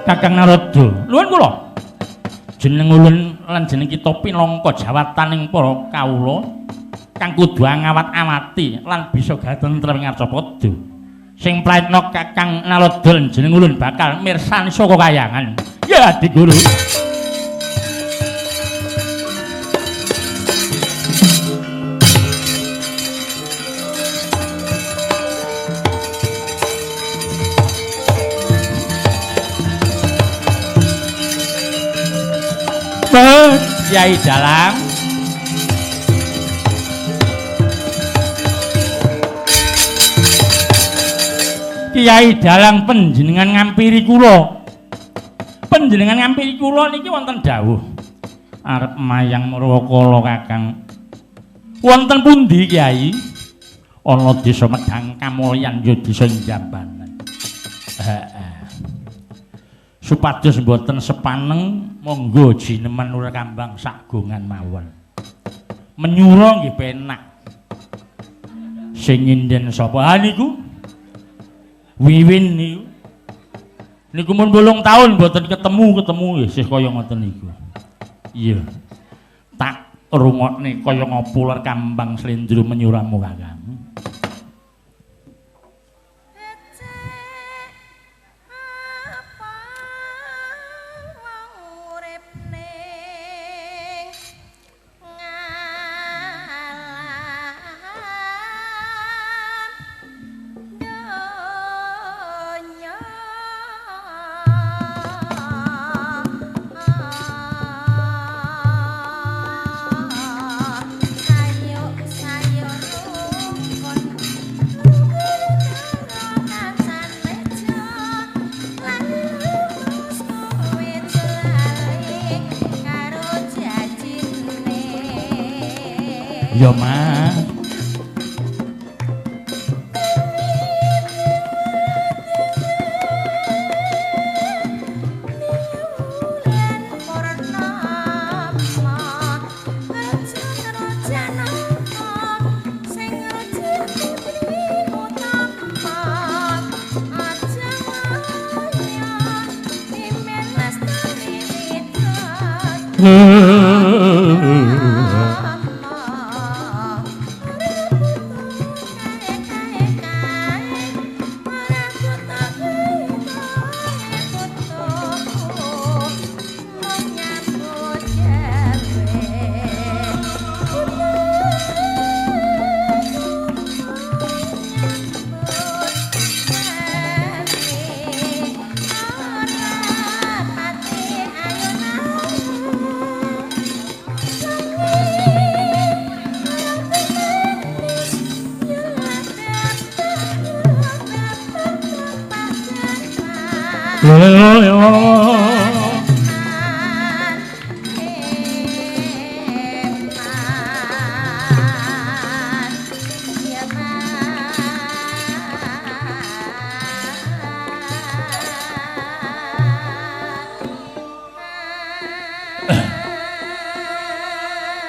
Kakang Narada, nuwun kula. Jeneng ulun lan jeneng kita pinangka jawataning para kawula kang kudu ngawat-awati lan bisa gawe tentrem ngarcapada. Sing praetna Kakang Narada lan jeneng ulun bakal mirsani saka kayangan. Ya Adi Guru. Kyai Dalang. Kyai Dalang panjenengan ngampiri kula. Panjenengan ngampiri kula niki wonten dawuh. Arep mayang Murwakala Kakang. Wonten pundi Kyai? Ana desa Medang Kamulyan ya desa Jambanan. Heeh. Supados mboten sepaneng monggo jineman ora kambang sagongan mawon. Menyura nggih penak. Sing nyinden sapa? Ha niku. Wiwin niku. Niku mun 8 taun mboten ketemu-ketemu isih kaya ngoten niku. Iya. Tak rungokne kaya ngopo ler kambang slendro menyuramu Kakang. Ya Mas.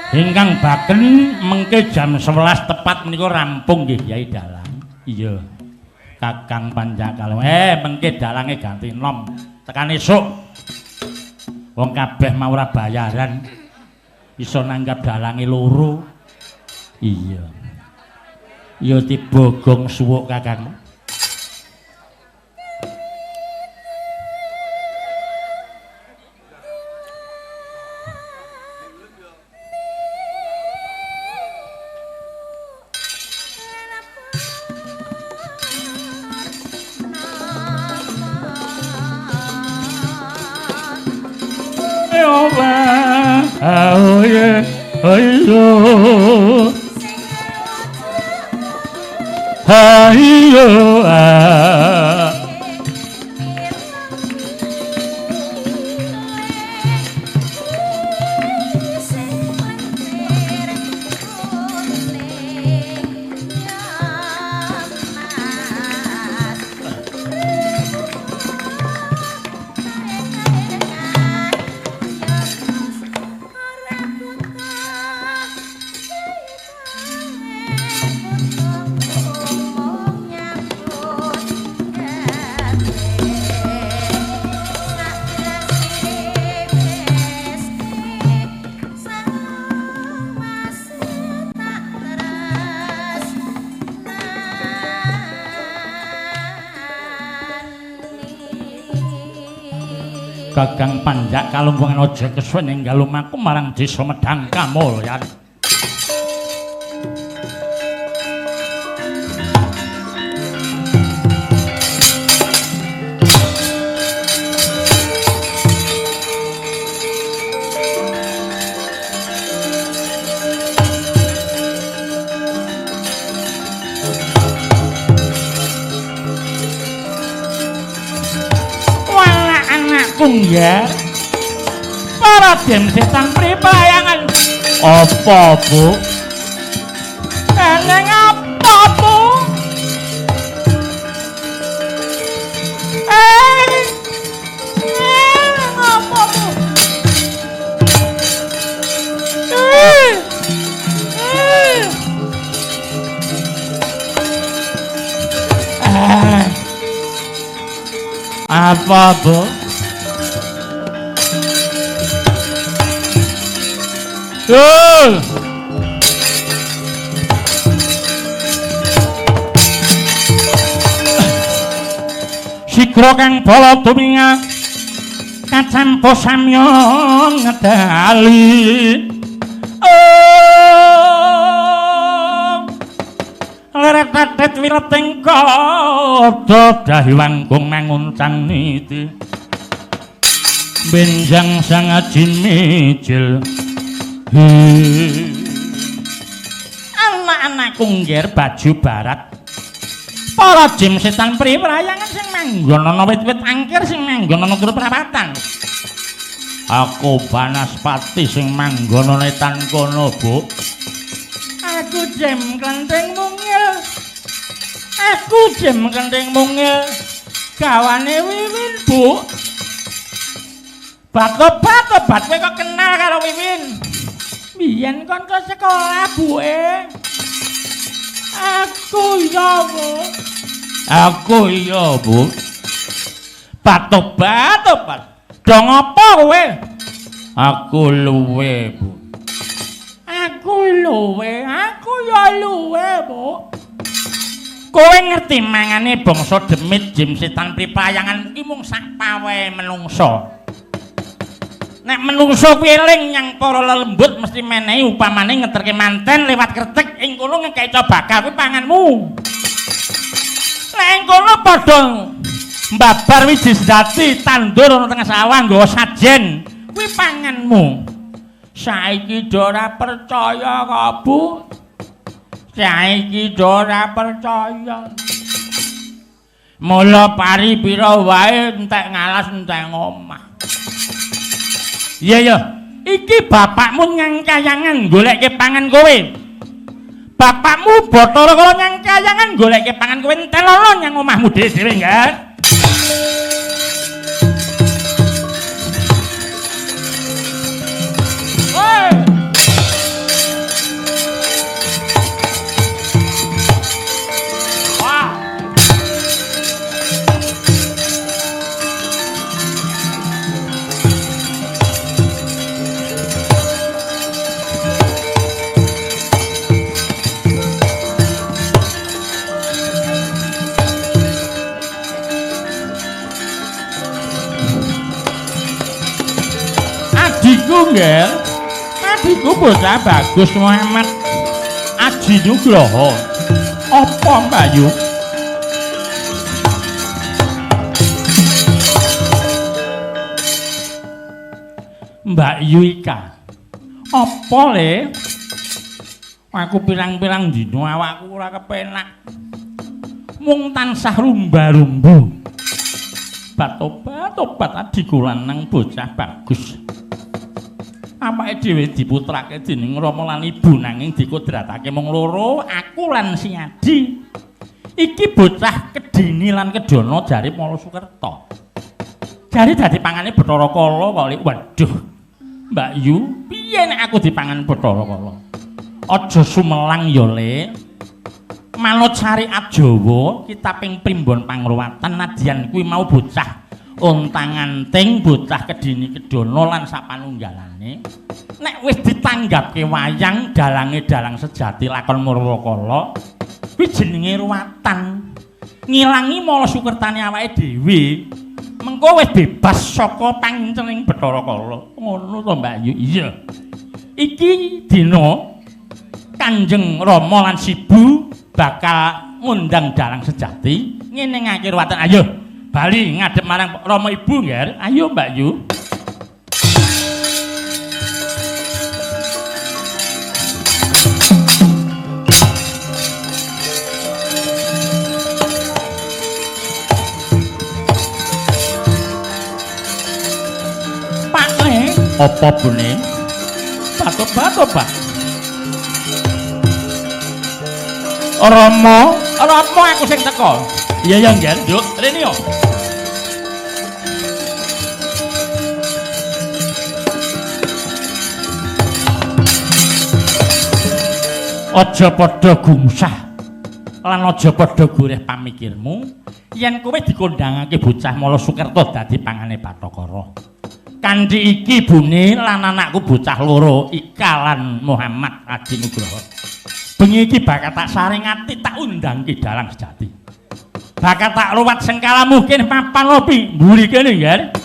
Ingkang baken mengke jam 11 tepat menika rampung nggih Kyai Dalang. Iya. Kakang Panjakal. Mengke dalange ganti nom. Tekan esuk. Wong kabeh mau ora bayaran. Iso nanggap dalange loro. Iya. Ya tiba gong suwuk Kakang. Ayo ah. Kakang Panjak kalungguhan aja kesuwen enggal lumaku marang desa Medang Kamulyan. Ya. Para dem setan pripayangan. Apa, Bu? Eneng apa, Bu? Apa, Bu? Apa, Bu? Sigra kang bala tuminga kacampo samya ngedali. Leret-leret wileting kada dahi wangkung manguncang niti. Benjang sang aji mijil. Anak-anakku ngger baju barat. Para jim setan priprayangan sing manggon ana wit-wit angkir sing manggon ana turut perapatan. Aku Banaspati sing manggon ana etan kono, Bu. Aku jim klenthing mungil. Aku jim klenthing mungil. Gawane Wiwin, Bu. Batobat-tobat kowe kok kenal karo Wiwin? Biyen kanca sekolah, Buke. Aku iya, Bu. Aku iya, Bu. Batobat-tobat. Do ngopo kowe? Aku luwe, Bu. Aku luwe, aku ya luwe, Bu. Kowe ngerti mangane bangsa demit jim setan pripayangan iki mung sak pawe menungsa. Nek menungsa kuwi eling nyang para lelembut mesti menehi upamane ngeterke manten lewat kretek ing kono ngekeki bakal kuwi panganmu. Nek ing kono padha mbabar wiji sejati tandur ana tengah sawah nggawa sajen kuwi panganmu. Saiki do ora percaya kok, Bu. Saiki do ora percaya. Mula pari pira wae entek ngalas entek ngomah. Iya ya, iki bapakmu nyang kayangan golekke pangan kowe. Bapakmu Bathara Kala nyang kayangan golekke pangan kowe entelono nyang omahmu dhewe-dhewe, nggih. Woi. Adikku nggih. Adikku bocah bagus Muhammad Aji Nugroho. Apa Mbak Yu? Mbak Yu Ika. Apa le? Aku pirang-pirang dina awakku ora kepenak. Mung tansah rumba-rumbu. Batobat-tobat adikku lanang bocah bagus. Awake dhewe diputrake dening Rama lan Ibu nanging dikodratake mung loro, aku lan si Adi. Iki bocah Kedini lan Kedana jare Mala Sukerta. Jare dadi pangane Bathara Kala kok. Waduh. Mbak Yu, piye nek aku dipangan Bathara Kala? Aja sumelang ya, Le. Manut syariat Jawa, kitab ing Primbon Pangruwatan nadyan kuwi mau bocah ontang-anting, bocah Kedini Kedana lan sapanunggalane. Nek wis ditanggapke wayang dalange dalang sejati lakon Murwakala, kuwi jenenge ruwatan. Ngilangi Mala Sukertane awake dhewe. Mengko wis bebas saka pangincening Bathara Kala. Ngono to, Mbak Yu? Iya. Iki dina Kanjeng Rama lan Sibu bakal ngundang dalang sejati ngenengake ruwatan. Ayo bali ngadep marang Rama Ibu nggih. Ayo Mbak Yu. Pak Le, apa bune? Batuk-batuk, Pak. Rama, Rama aku sing teko. Iya ya, nggih, Nduk. Rene yo. Aja padha gumsah. Lan aja padha goreh pamikirmu yen kowe dikondhangake bocah Mala Sukerta dadi pangane Bathakara. Kanthi iki bune lan anakku bocah loro Ika lan Muhammad Adi Nugroho. Bengi iki bakal tak saringati tak undang ki dalang sejati. Bakal tak ruwat sengkalamu kene papan lopi mburi kene nggih.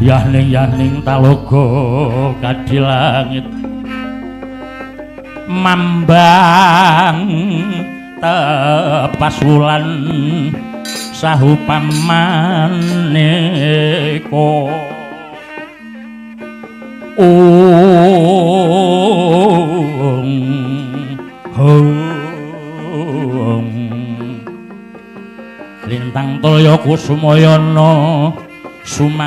Yahning yahning talaga kadhi langit mambang tepas wulan sahu pamaneka. Ong hong lintang toya kusumayana sumawur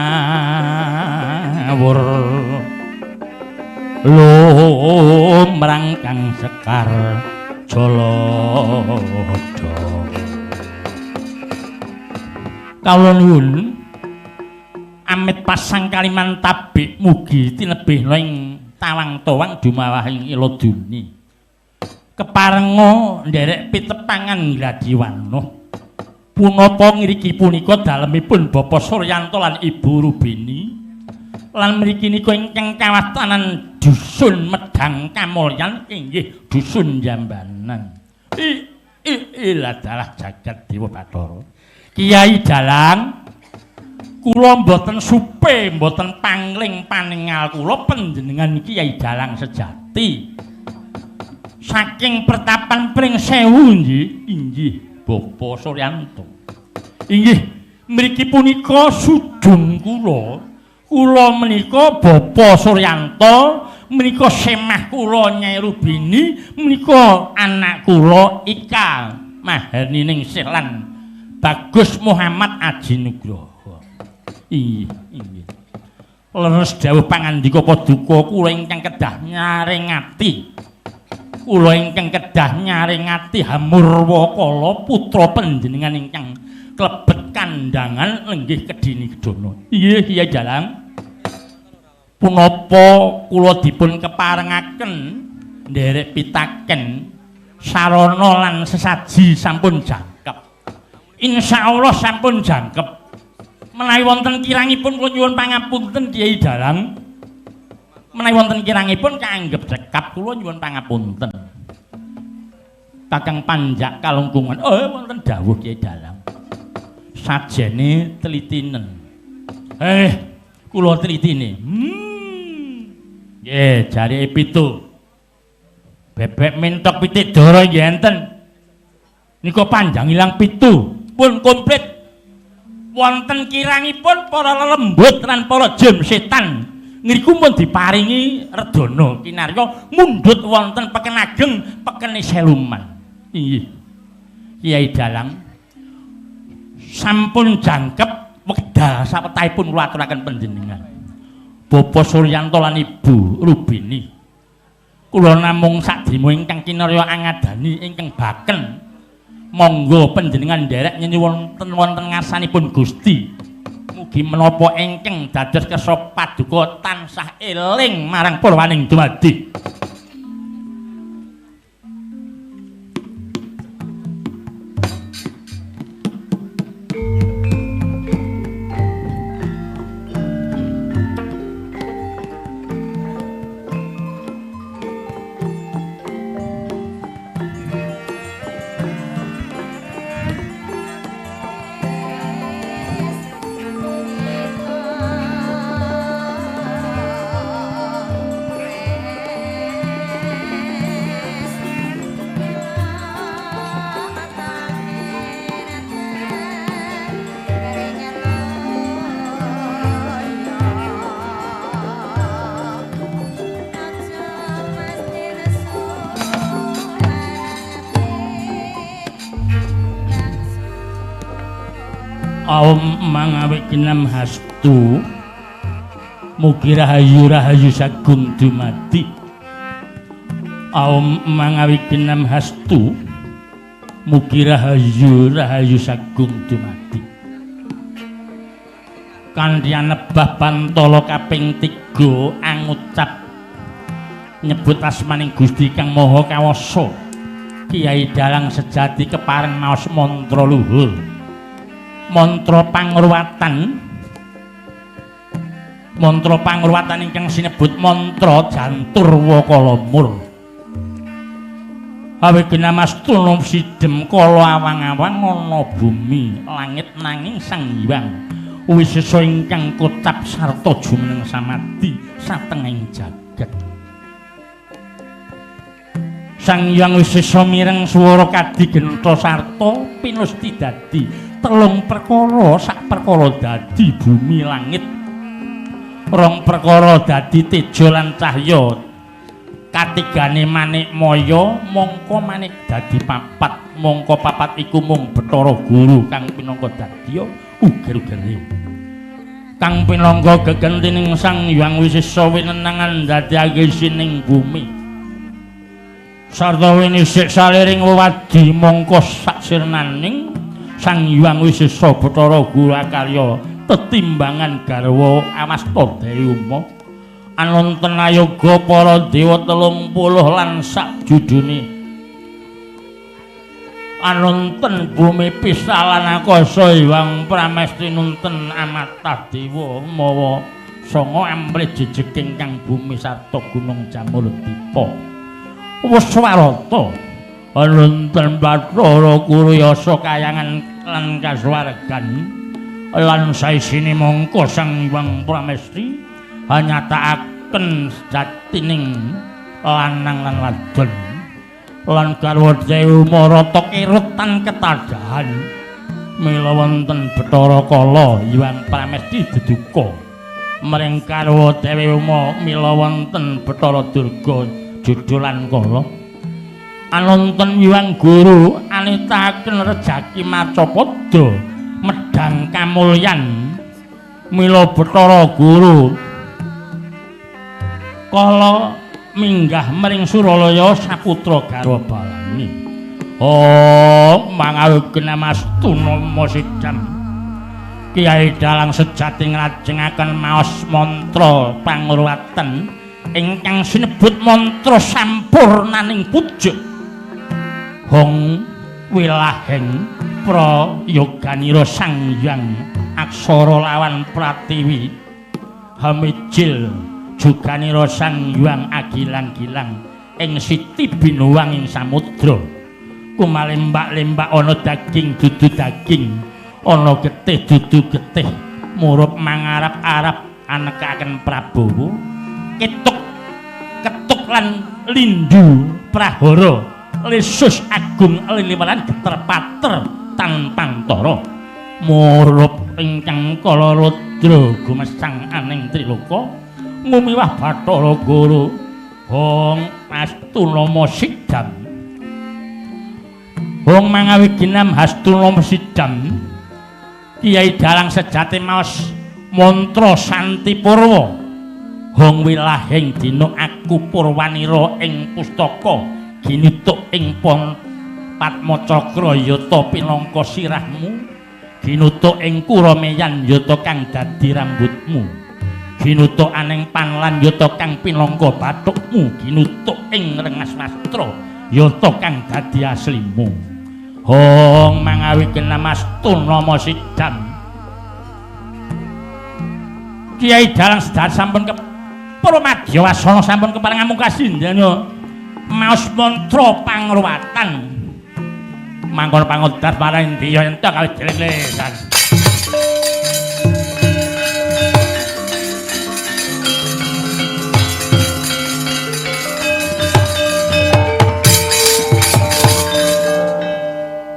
lumrang kang sekar jolodo. Kawula nuwun amit pasang kaliman tabik mugi tinebih ing tawang-tawang dumawahing iladuni. Keparenga nderek pitepangan gladiwana. Punapa ngriki punika dalemipun Bapak Suryanto lan Ibu Rubini lan mriki nika ingkang kawastanan dusun Medang Kamulyan inggih dusun Jambanan. Adalah jagat Dewa Bathara. Kiai Dalang kula mboten supe mboten pangling paningal kula panjenengan Kiai Dalang sejati saking pertapan Pring Sewu nggih inggih Bapak Suryanto. Inggih mriki punika sudung kula. Kula menika Bapak Suryanto, menika semah kula Nyai Rubini, menika anak kula Ika Maharni Ningsih lan Bagus Muhammad Aji Nugroho. Inggih, inggih. Leres dawuh pangandika paduka kula ingkang kedah nyaringati. Kula ingkang kedah nyaringati Hamurwakala putra panjenengan ingkang klebet kandangan lenggih Kedhini Gedana. Inggih Kyai Dalang. Punapa kula dipun keparengaken nderek pitaken sarana lan sesaji sampun jangkep. Insyaallah sampun jangkep. Menawi wonten kirangipun kula nyuwun pangapunten Kyai Dalang. Menawi wonten kirangipun kaanggep cekap kula nyuwun pangapunten. Kakang Panjak kalungkungan. Oh wonten dawuh Kyai Dalang. Sajene telitinen. Kula telitine. Nggih, jarike pitu. Bebek mentok pitik dara nggih enten. Nika panjang ilang pitu pun komplit. Wonten kirangipun para lelembut lan para jin setan. Ngriku pun diparingi redana kinarya mundhut wonten peken ageng pekene Seluman. Inggih. Kyai Dalang sampun jangkep wekdal sawetahipun kula aturaken panjenengan. Bapak Suryanto lan Ibu Rubini. Kula namung sadrimo ingkang kinarya angadani ingkang baken. Monggo panjenengan nderek nyuwun wonten ngarsanipun Gusti. Mugi menapa ingkang dados kersa paduka tansah eling marang purwaning dumadi. Aum mangawe kinam hastu mugi rahayu rahayu sagung dumadi. Aum mangawi kinam hastu mugi rahayu rahayu sagung dumadi. Kanthi anebah pantala kaping 3 angucap nyebut asmaning Gusti Kang Maha Kawasa. Kiai Dalang sejati kepareng maos mantra luhur, mantra pangruwatan, mantra pangruwatan ingkang sinebut mantra Jantur Wakalamur. Awe genamastuna sidhem kala awang-awang ana bumi langit nanging Sang Hyang Wisesa ingkang kocap sarta jumeneng samadi satengahing jagat. Sang Hyang Wisesa mireng swara kadi genta sarta pinusti dadi telung perkara sak perkara dadi bumi langit, rong perkara dadi teja lan cahya, katigane manik maya mongko manik dadi papat, mongko papat iku mung Bathara Guru kang pinangka dadya uger-ugere kang pinangka gegentining Sang Hyang Wisesa winenangan dadekake sining bumi sarta winisik saliring wewadi mongko saksirnaning Sang Hyang Wisesa Bathara Guru akarya tetimbangan garwa awasta Dewi Uma anonten ayoga para dewa 30 lan sakjudune anonten bumi pisalan akasa Hyang Pramesti nunten amatah dewa mawa sanga amrih jejeking kang bumi sarta gunung Jamur Dipa Wuswarata anonten Bathara Guru yasa kayangan lan kasuwargan lan saisine mongko Sang Hyang Pramesti nyatakake sejatining lanang lan wadon lan garwa Dewi Marata kirut tan ketadahan. Mila wonten Bathara Kala Hyang Pramesti deduka mring garwa Dewi Uma, mila wonten Bathara Durga judulan kala anonten Hyang Guru anitaken rejaki macapada medhang kamulyan. Mila Bathara Guru kala minggah mring Suralaya saputra garwa balani. Oh mangawe genamastuna sidam Kiai Dalang sejati nglajengaken maos mantra pangruwaten ingkang sinebut mantra sampurnaning pujuk hong wilaheng prayoganira Sang Hyang aksara lawan pratiwi hamijil juganira Sang Hyang agilang-gilang ing siti binuwang ing samudra kumalembak-lembak ana daging dudu daging ana getih dudu getih murup mangarap-arap anekaken Prabowo ketuk ketuk lan lindu prahara lesus agung liliwelan geter pater tan pantara murup ingkang kala rudra gumesang aning triloka ngumiwah Bathara Guru hong astunama sidam hong mangawi ginam hastunama sidam. Kiai Dalang sejati maos mantra Santi Purwa hong wilahing dina aku purwanira ing pustaka ginutuk ing pon Padmacakra yata pinangka sirahmu ginutuk ing Kurameyan yata kang dadi rambutmu ginutuk aning panlan yata kang pinangka bathukmu ginutuk ing Rengas Wastra yata kang dadi aslimu. Hong mangawi genamastuna sidam Kiai Dalang sedhar sampun Pramadya wasana sampun kepareng amungkasindana maos mantra pangruwatan mangkon pangodar marang India entuk kawit delesan.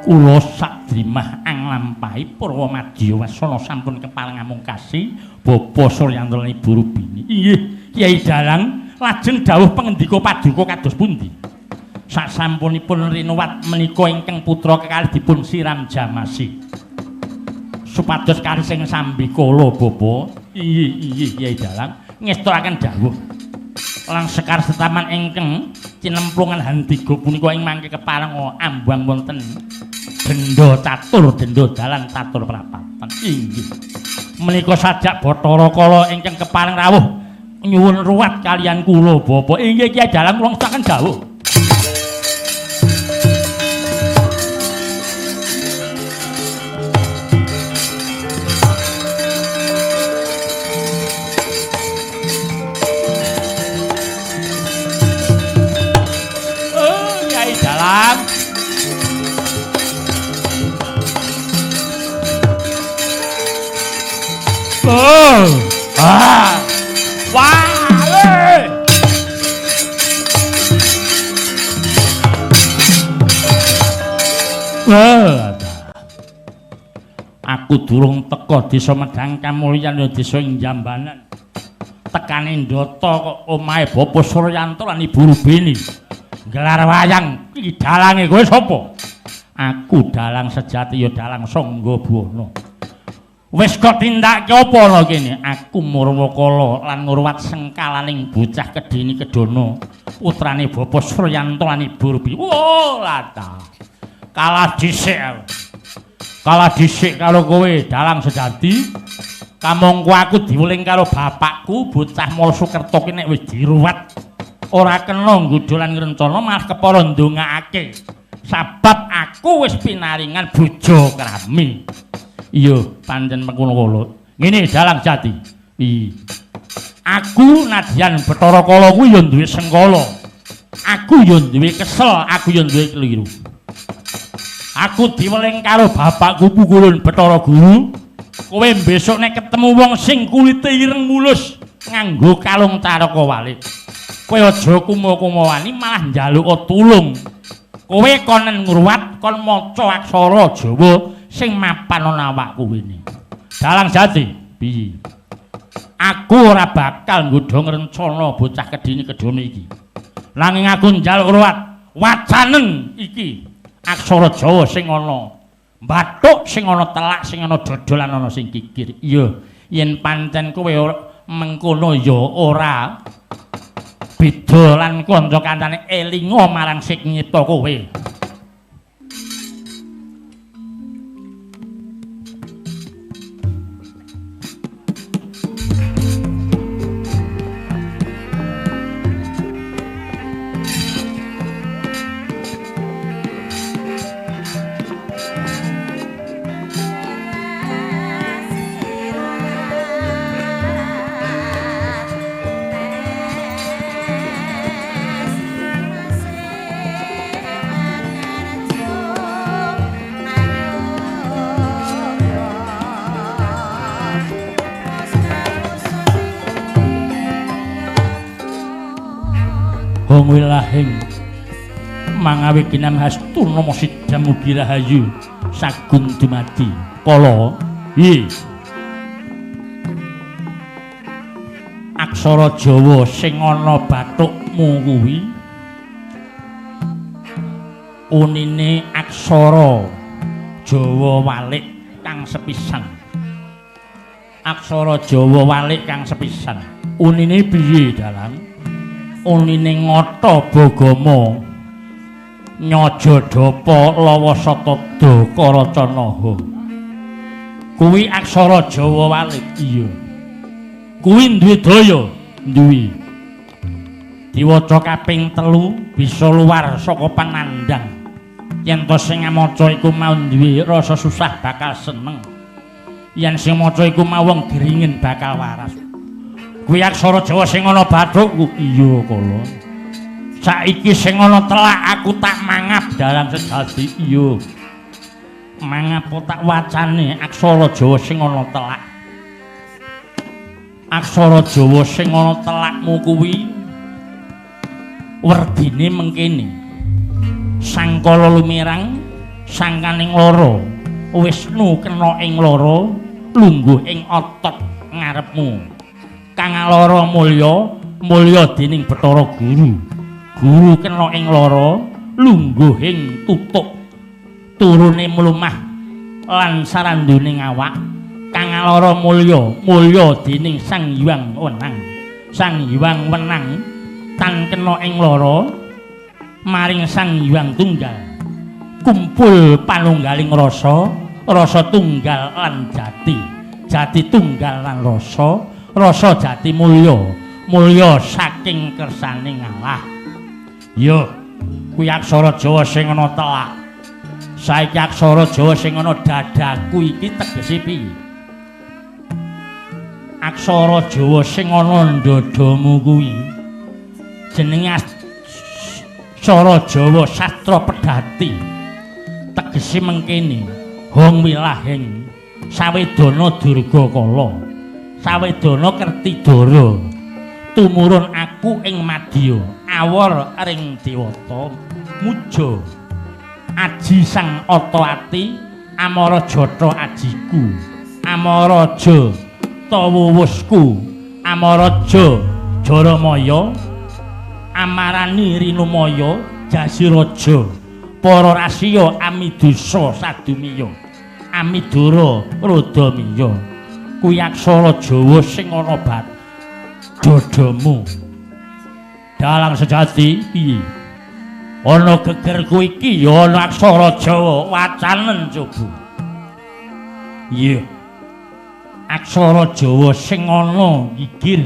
Kula sakdrimah anglampahi Purwamadya wasana sampun kepareng amungkasi Bapak Suryanto lan Ibu Rubini. Inggih Kiai Dalang lajeng dawuh pangendika paduka kados pundi? Sasampunipun rinuwat menika ingkang putra kekalih dipun siram jamasi. Supados karis ing sambikala bapa. Inggih, inggih Kyai Dalang ngestakaken dawuh. Lan sekar setaman ingkang cinemplungan handiga punika ing mangke kepareng ambang wonten denda catur denda dalan catur prapatan. Inggih. Menika sajak Bathara Kala ingkang kepareng rawuh nyuwun ruwat kaliyan kula bapa. Inggih Kyai Dalang kula ngestakaken dawuh. Oh. Ah. Wah. Aku durung teka desa Medang Kamulyan ya desa ing Jambanan. Tekane ndata kok omahe Bapak Suryanto lan Ibu Rubini. Gelar wayang iki dalange kowe sapa? Aku dalang sejati ya dalang Sangga Buwana. Wis kok tindake apa ana kene? Aku Murwakala lan ngruwat sengkalaning bocah Kedini Kedana, putrane Bapak Suryanto lan Ibu Rubi. Oh, lata. Kalah dhisik aku. Kalah dhisik karo kowe dalang sejati. Kamangka aku diweling karo bapakku, bocah Malsukerta ki nek wis diruwat ora kena nggodha lan ngrencana malah kepara ndongakake. Sabab aku wis pinaringan bojo krami. Iya, pancen mengkono kala. Ngene dalang jati. Piye? Aku nadyan Bathara Kala kuwi ya duwe sengkala. Aku ya duwe kesel, aku ya duwe keliru. Aku diweling karo bapakku pukulun Bathara Guru. Kowe besok nek ketemu wong sing kulite ireng mulus nganggo kalung caraka walik. Kowe aja kumo-kumowani malah njaluk tulung. Kowe konen ngruwat kon maca aksara Jawa sing mapan ana awakku kene. Dalang jati, piye? Aku ora bakal nggodha ngrencana bocah Kedini Kedana iki. Nanging aku njaluk ruwat wacanen iki aksara Jawa sing ana bathuk, sing ana telak, sing ana dada lan ana sing kikir. Iya, yen pancen kowe mengkono ya ora beda lan kanca-kancane elinga marang sing nyipta kowe. Wilahing mangawi kinam hastu nama sidam ugi rahayu sagung dumadi kala. Hi aksara Jawa sing ana bathukmu kuwi unine aksara Jawa walik kang sepisan. Aksara Jawa walik kang sepisan unine piye dalang? Unine ngata bagama nyaja dapa lawa satada karacanaha. Kuwi aksara Jawa walik. Iya. Kuwi duwe daya, duwe. Diwaca kaping 3 bisa luar saka panandhang. Yen to sing maca iku mau duwe rasa susah bakal seneng. Yen sing maca iku mau wong geringen bakal waras. Kuwi aksara Jawa sing ana bathukku. Iya kala. Saiki sing ana telak aku tak mangap dalang sejati. Iya. Mangap tak wacane aksara Jawa sing ana telak. Aksara Jawa sing ana telakmu kuwi werdine mengkene. Sangkala lumirang sangkaning lara, Wisnu kena ing lara, lungguh ing otot ngarepmu. Kang lara mulya, mulya dening Bathara Guru. Guru kena ing lara, lungguh ing tutuk. Turune mlumah lan saranduning awak kang alara mulya mulya dening Sang Hyang Wenang. Sang Hyang Wenang tan kena ing lara maring Sang Hyang Tunggal. Kumpul panunggaling rasa, rasa tunggal lan jati, jati tunggal lan rasa, rasa jati mulya, mulya saking kersane Allah. Yo, kuwi aksara Jawa sing ana telak. Saiki aksara Jawa sing ana dadaku iki tegese piye? Aksara Jawa sing ana ndadamu kuwi jenenge aksara Jawa Sastra Pedhati. Tegese mengkene, hong wilahing sawedana Durga Kala, sawedana Kertidara, tumurun aku ing madya, awor ring dewata muja aji sang ata ati amara jata ajiku, amara ja tawuwusku, amaraja jaramaya, amarani rinumaya jasiraja, para rasiya amidusa sadumiya, amidara rodamiya. Kuwi aksara Jawa sing ana bat dadamu. Dalang sejati piye? Ana gegerku iki ya ana aksara Jawa, wacanen coba. Iya. Aksara Jawa sing ana gigir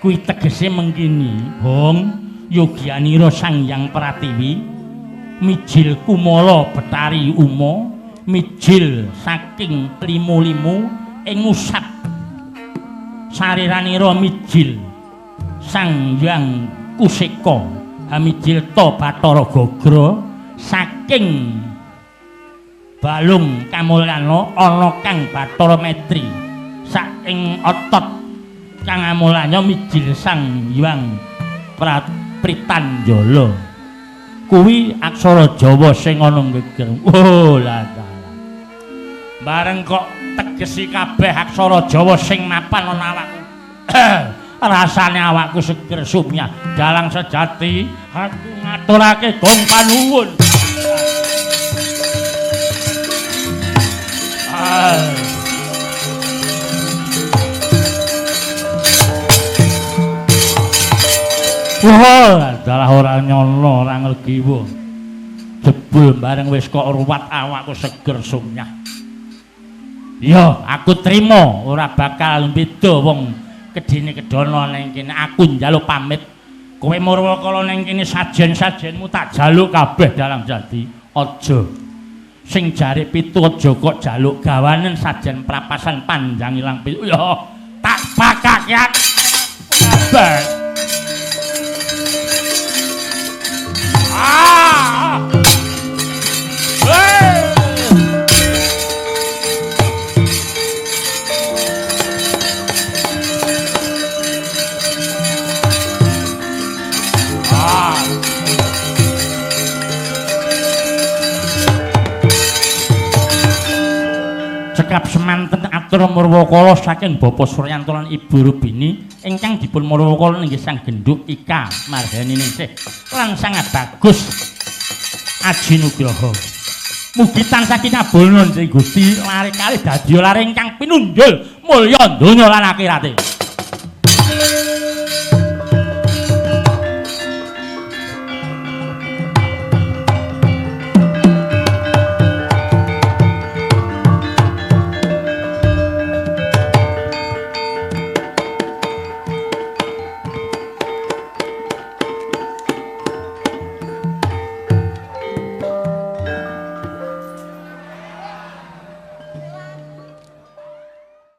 kuwi tegese mengkini, hong yogyanira Sang Hyang Pratiwi mijil kumala Betari Uma, mijil saking limu-limu ing usap sariranira mijil Sang Hyang Kuseka, hamijil ta Bathara Gagra saking balung kamulyana ana kang Bathara Metri saking otot kang amulyana mijil Sang Hyang Pritanjala. Kuwi aksara Jawa sing ana geger. Oh lah dalah. Bareng kok tegesi kabeh aksara Jawa sing mapan ana awakku. Rasane awakku seger sumyah. Dalang sejati aku ngaturake gong panuwun. Wah, dalah ora nyono, ora nglegiwa. Jebul bareng wis kok ruwat awakku seger sumyah. Ya, aku trima ora bakal beda wong kedine kedono ning kene. Aku njaluk pamit. Kowe Murwakala ning kene sajen-sajenmu tak jaluk kabeh dalang jati. Aja. Sing jare pitu aja kok jaluk gawanen sajen prapasan panjang ilang pitu. Ya, tak pakake kabeh. Ah! Hey! Ah! Cekap semanten atur Murwakala saking Bapak Suryanto lan Ibu Rubini ingkang dipun Murwakala inggih Sang Gendhuk Ika Marhani Ningsih lan sangat bagus Aji Nugraha. Mugi tansah kinabulna Gusti lare kalih dadi lare ingkang pinunjul mulya donya lan akhirate.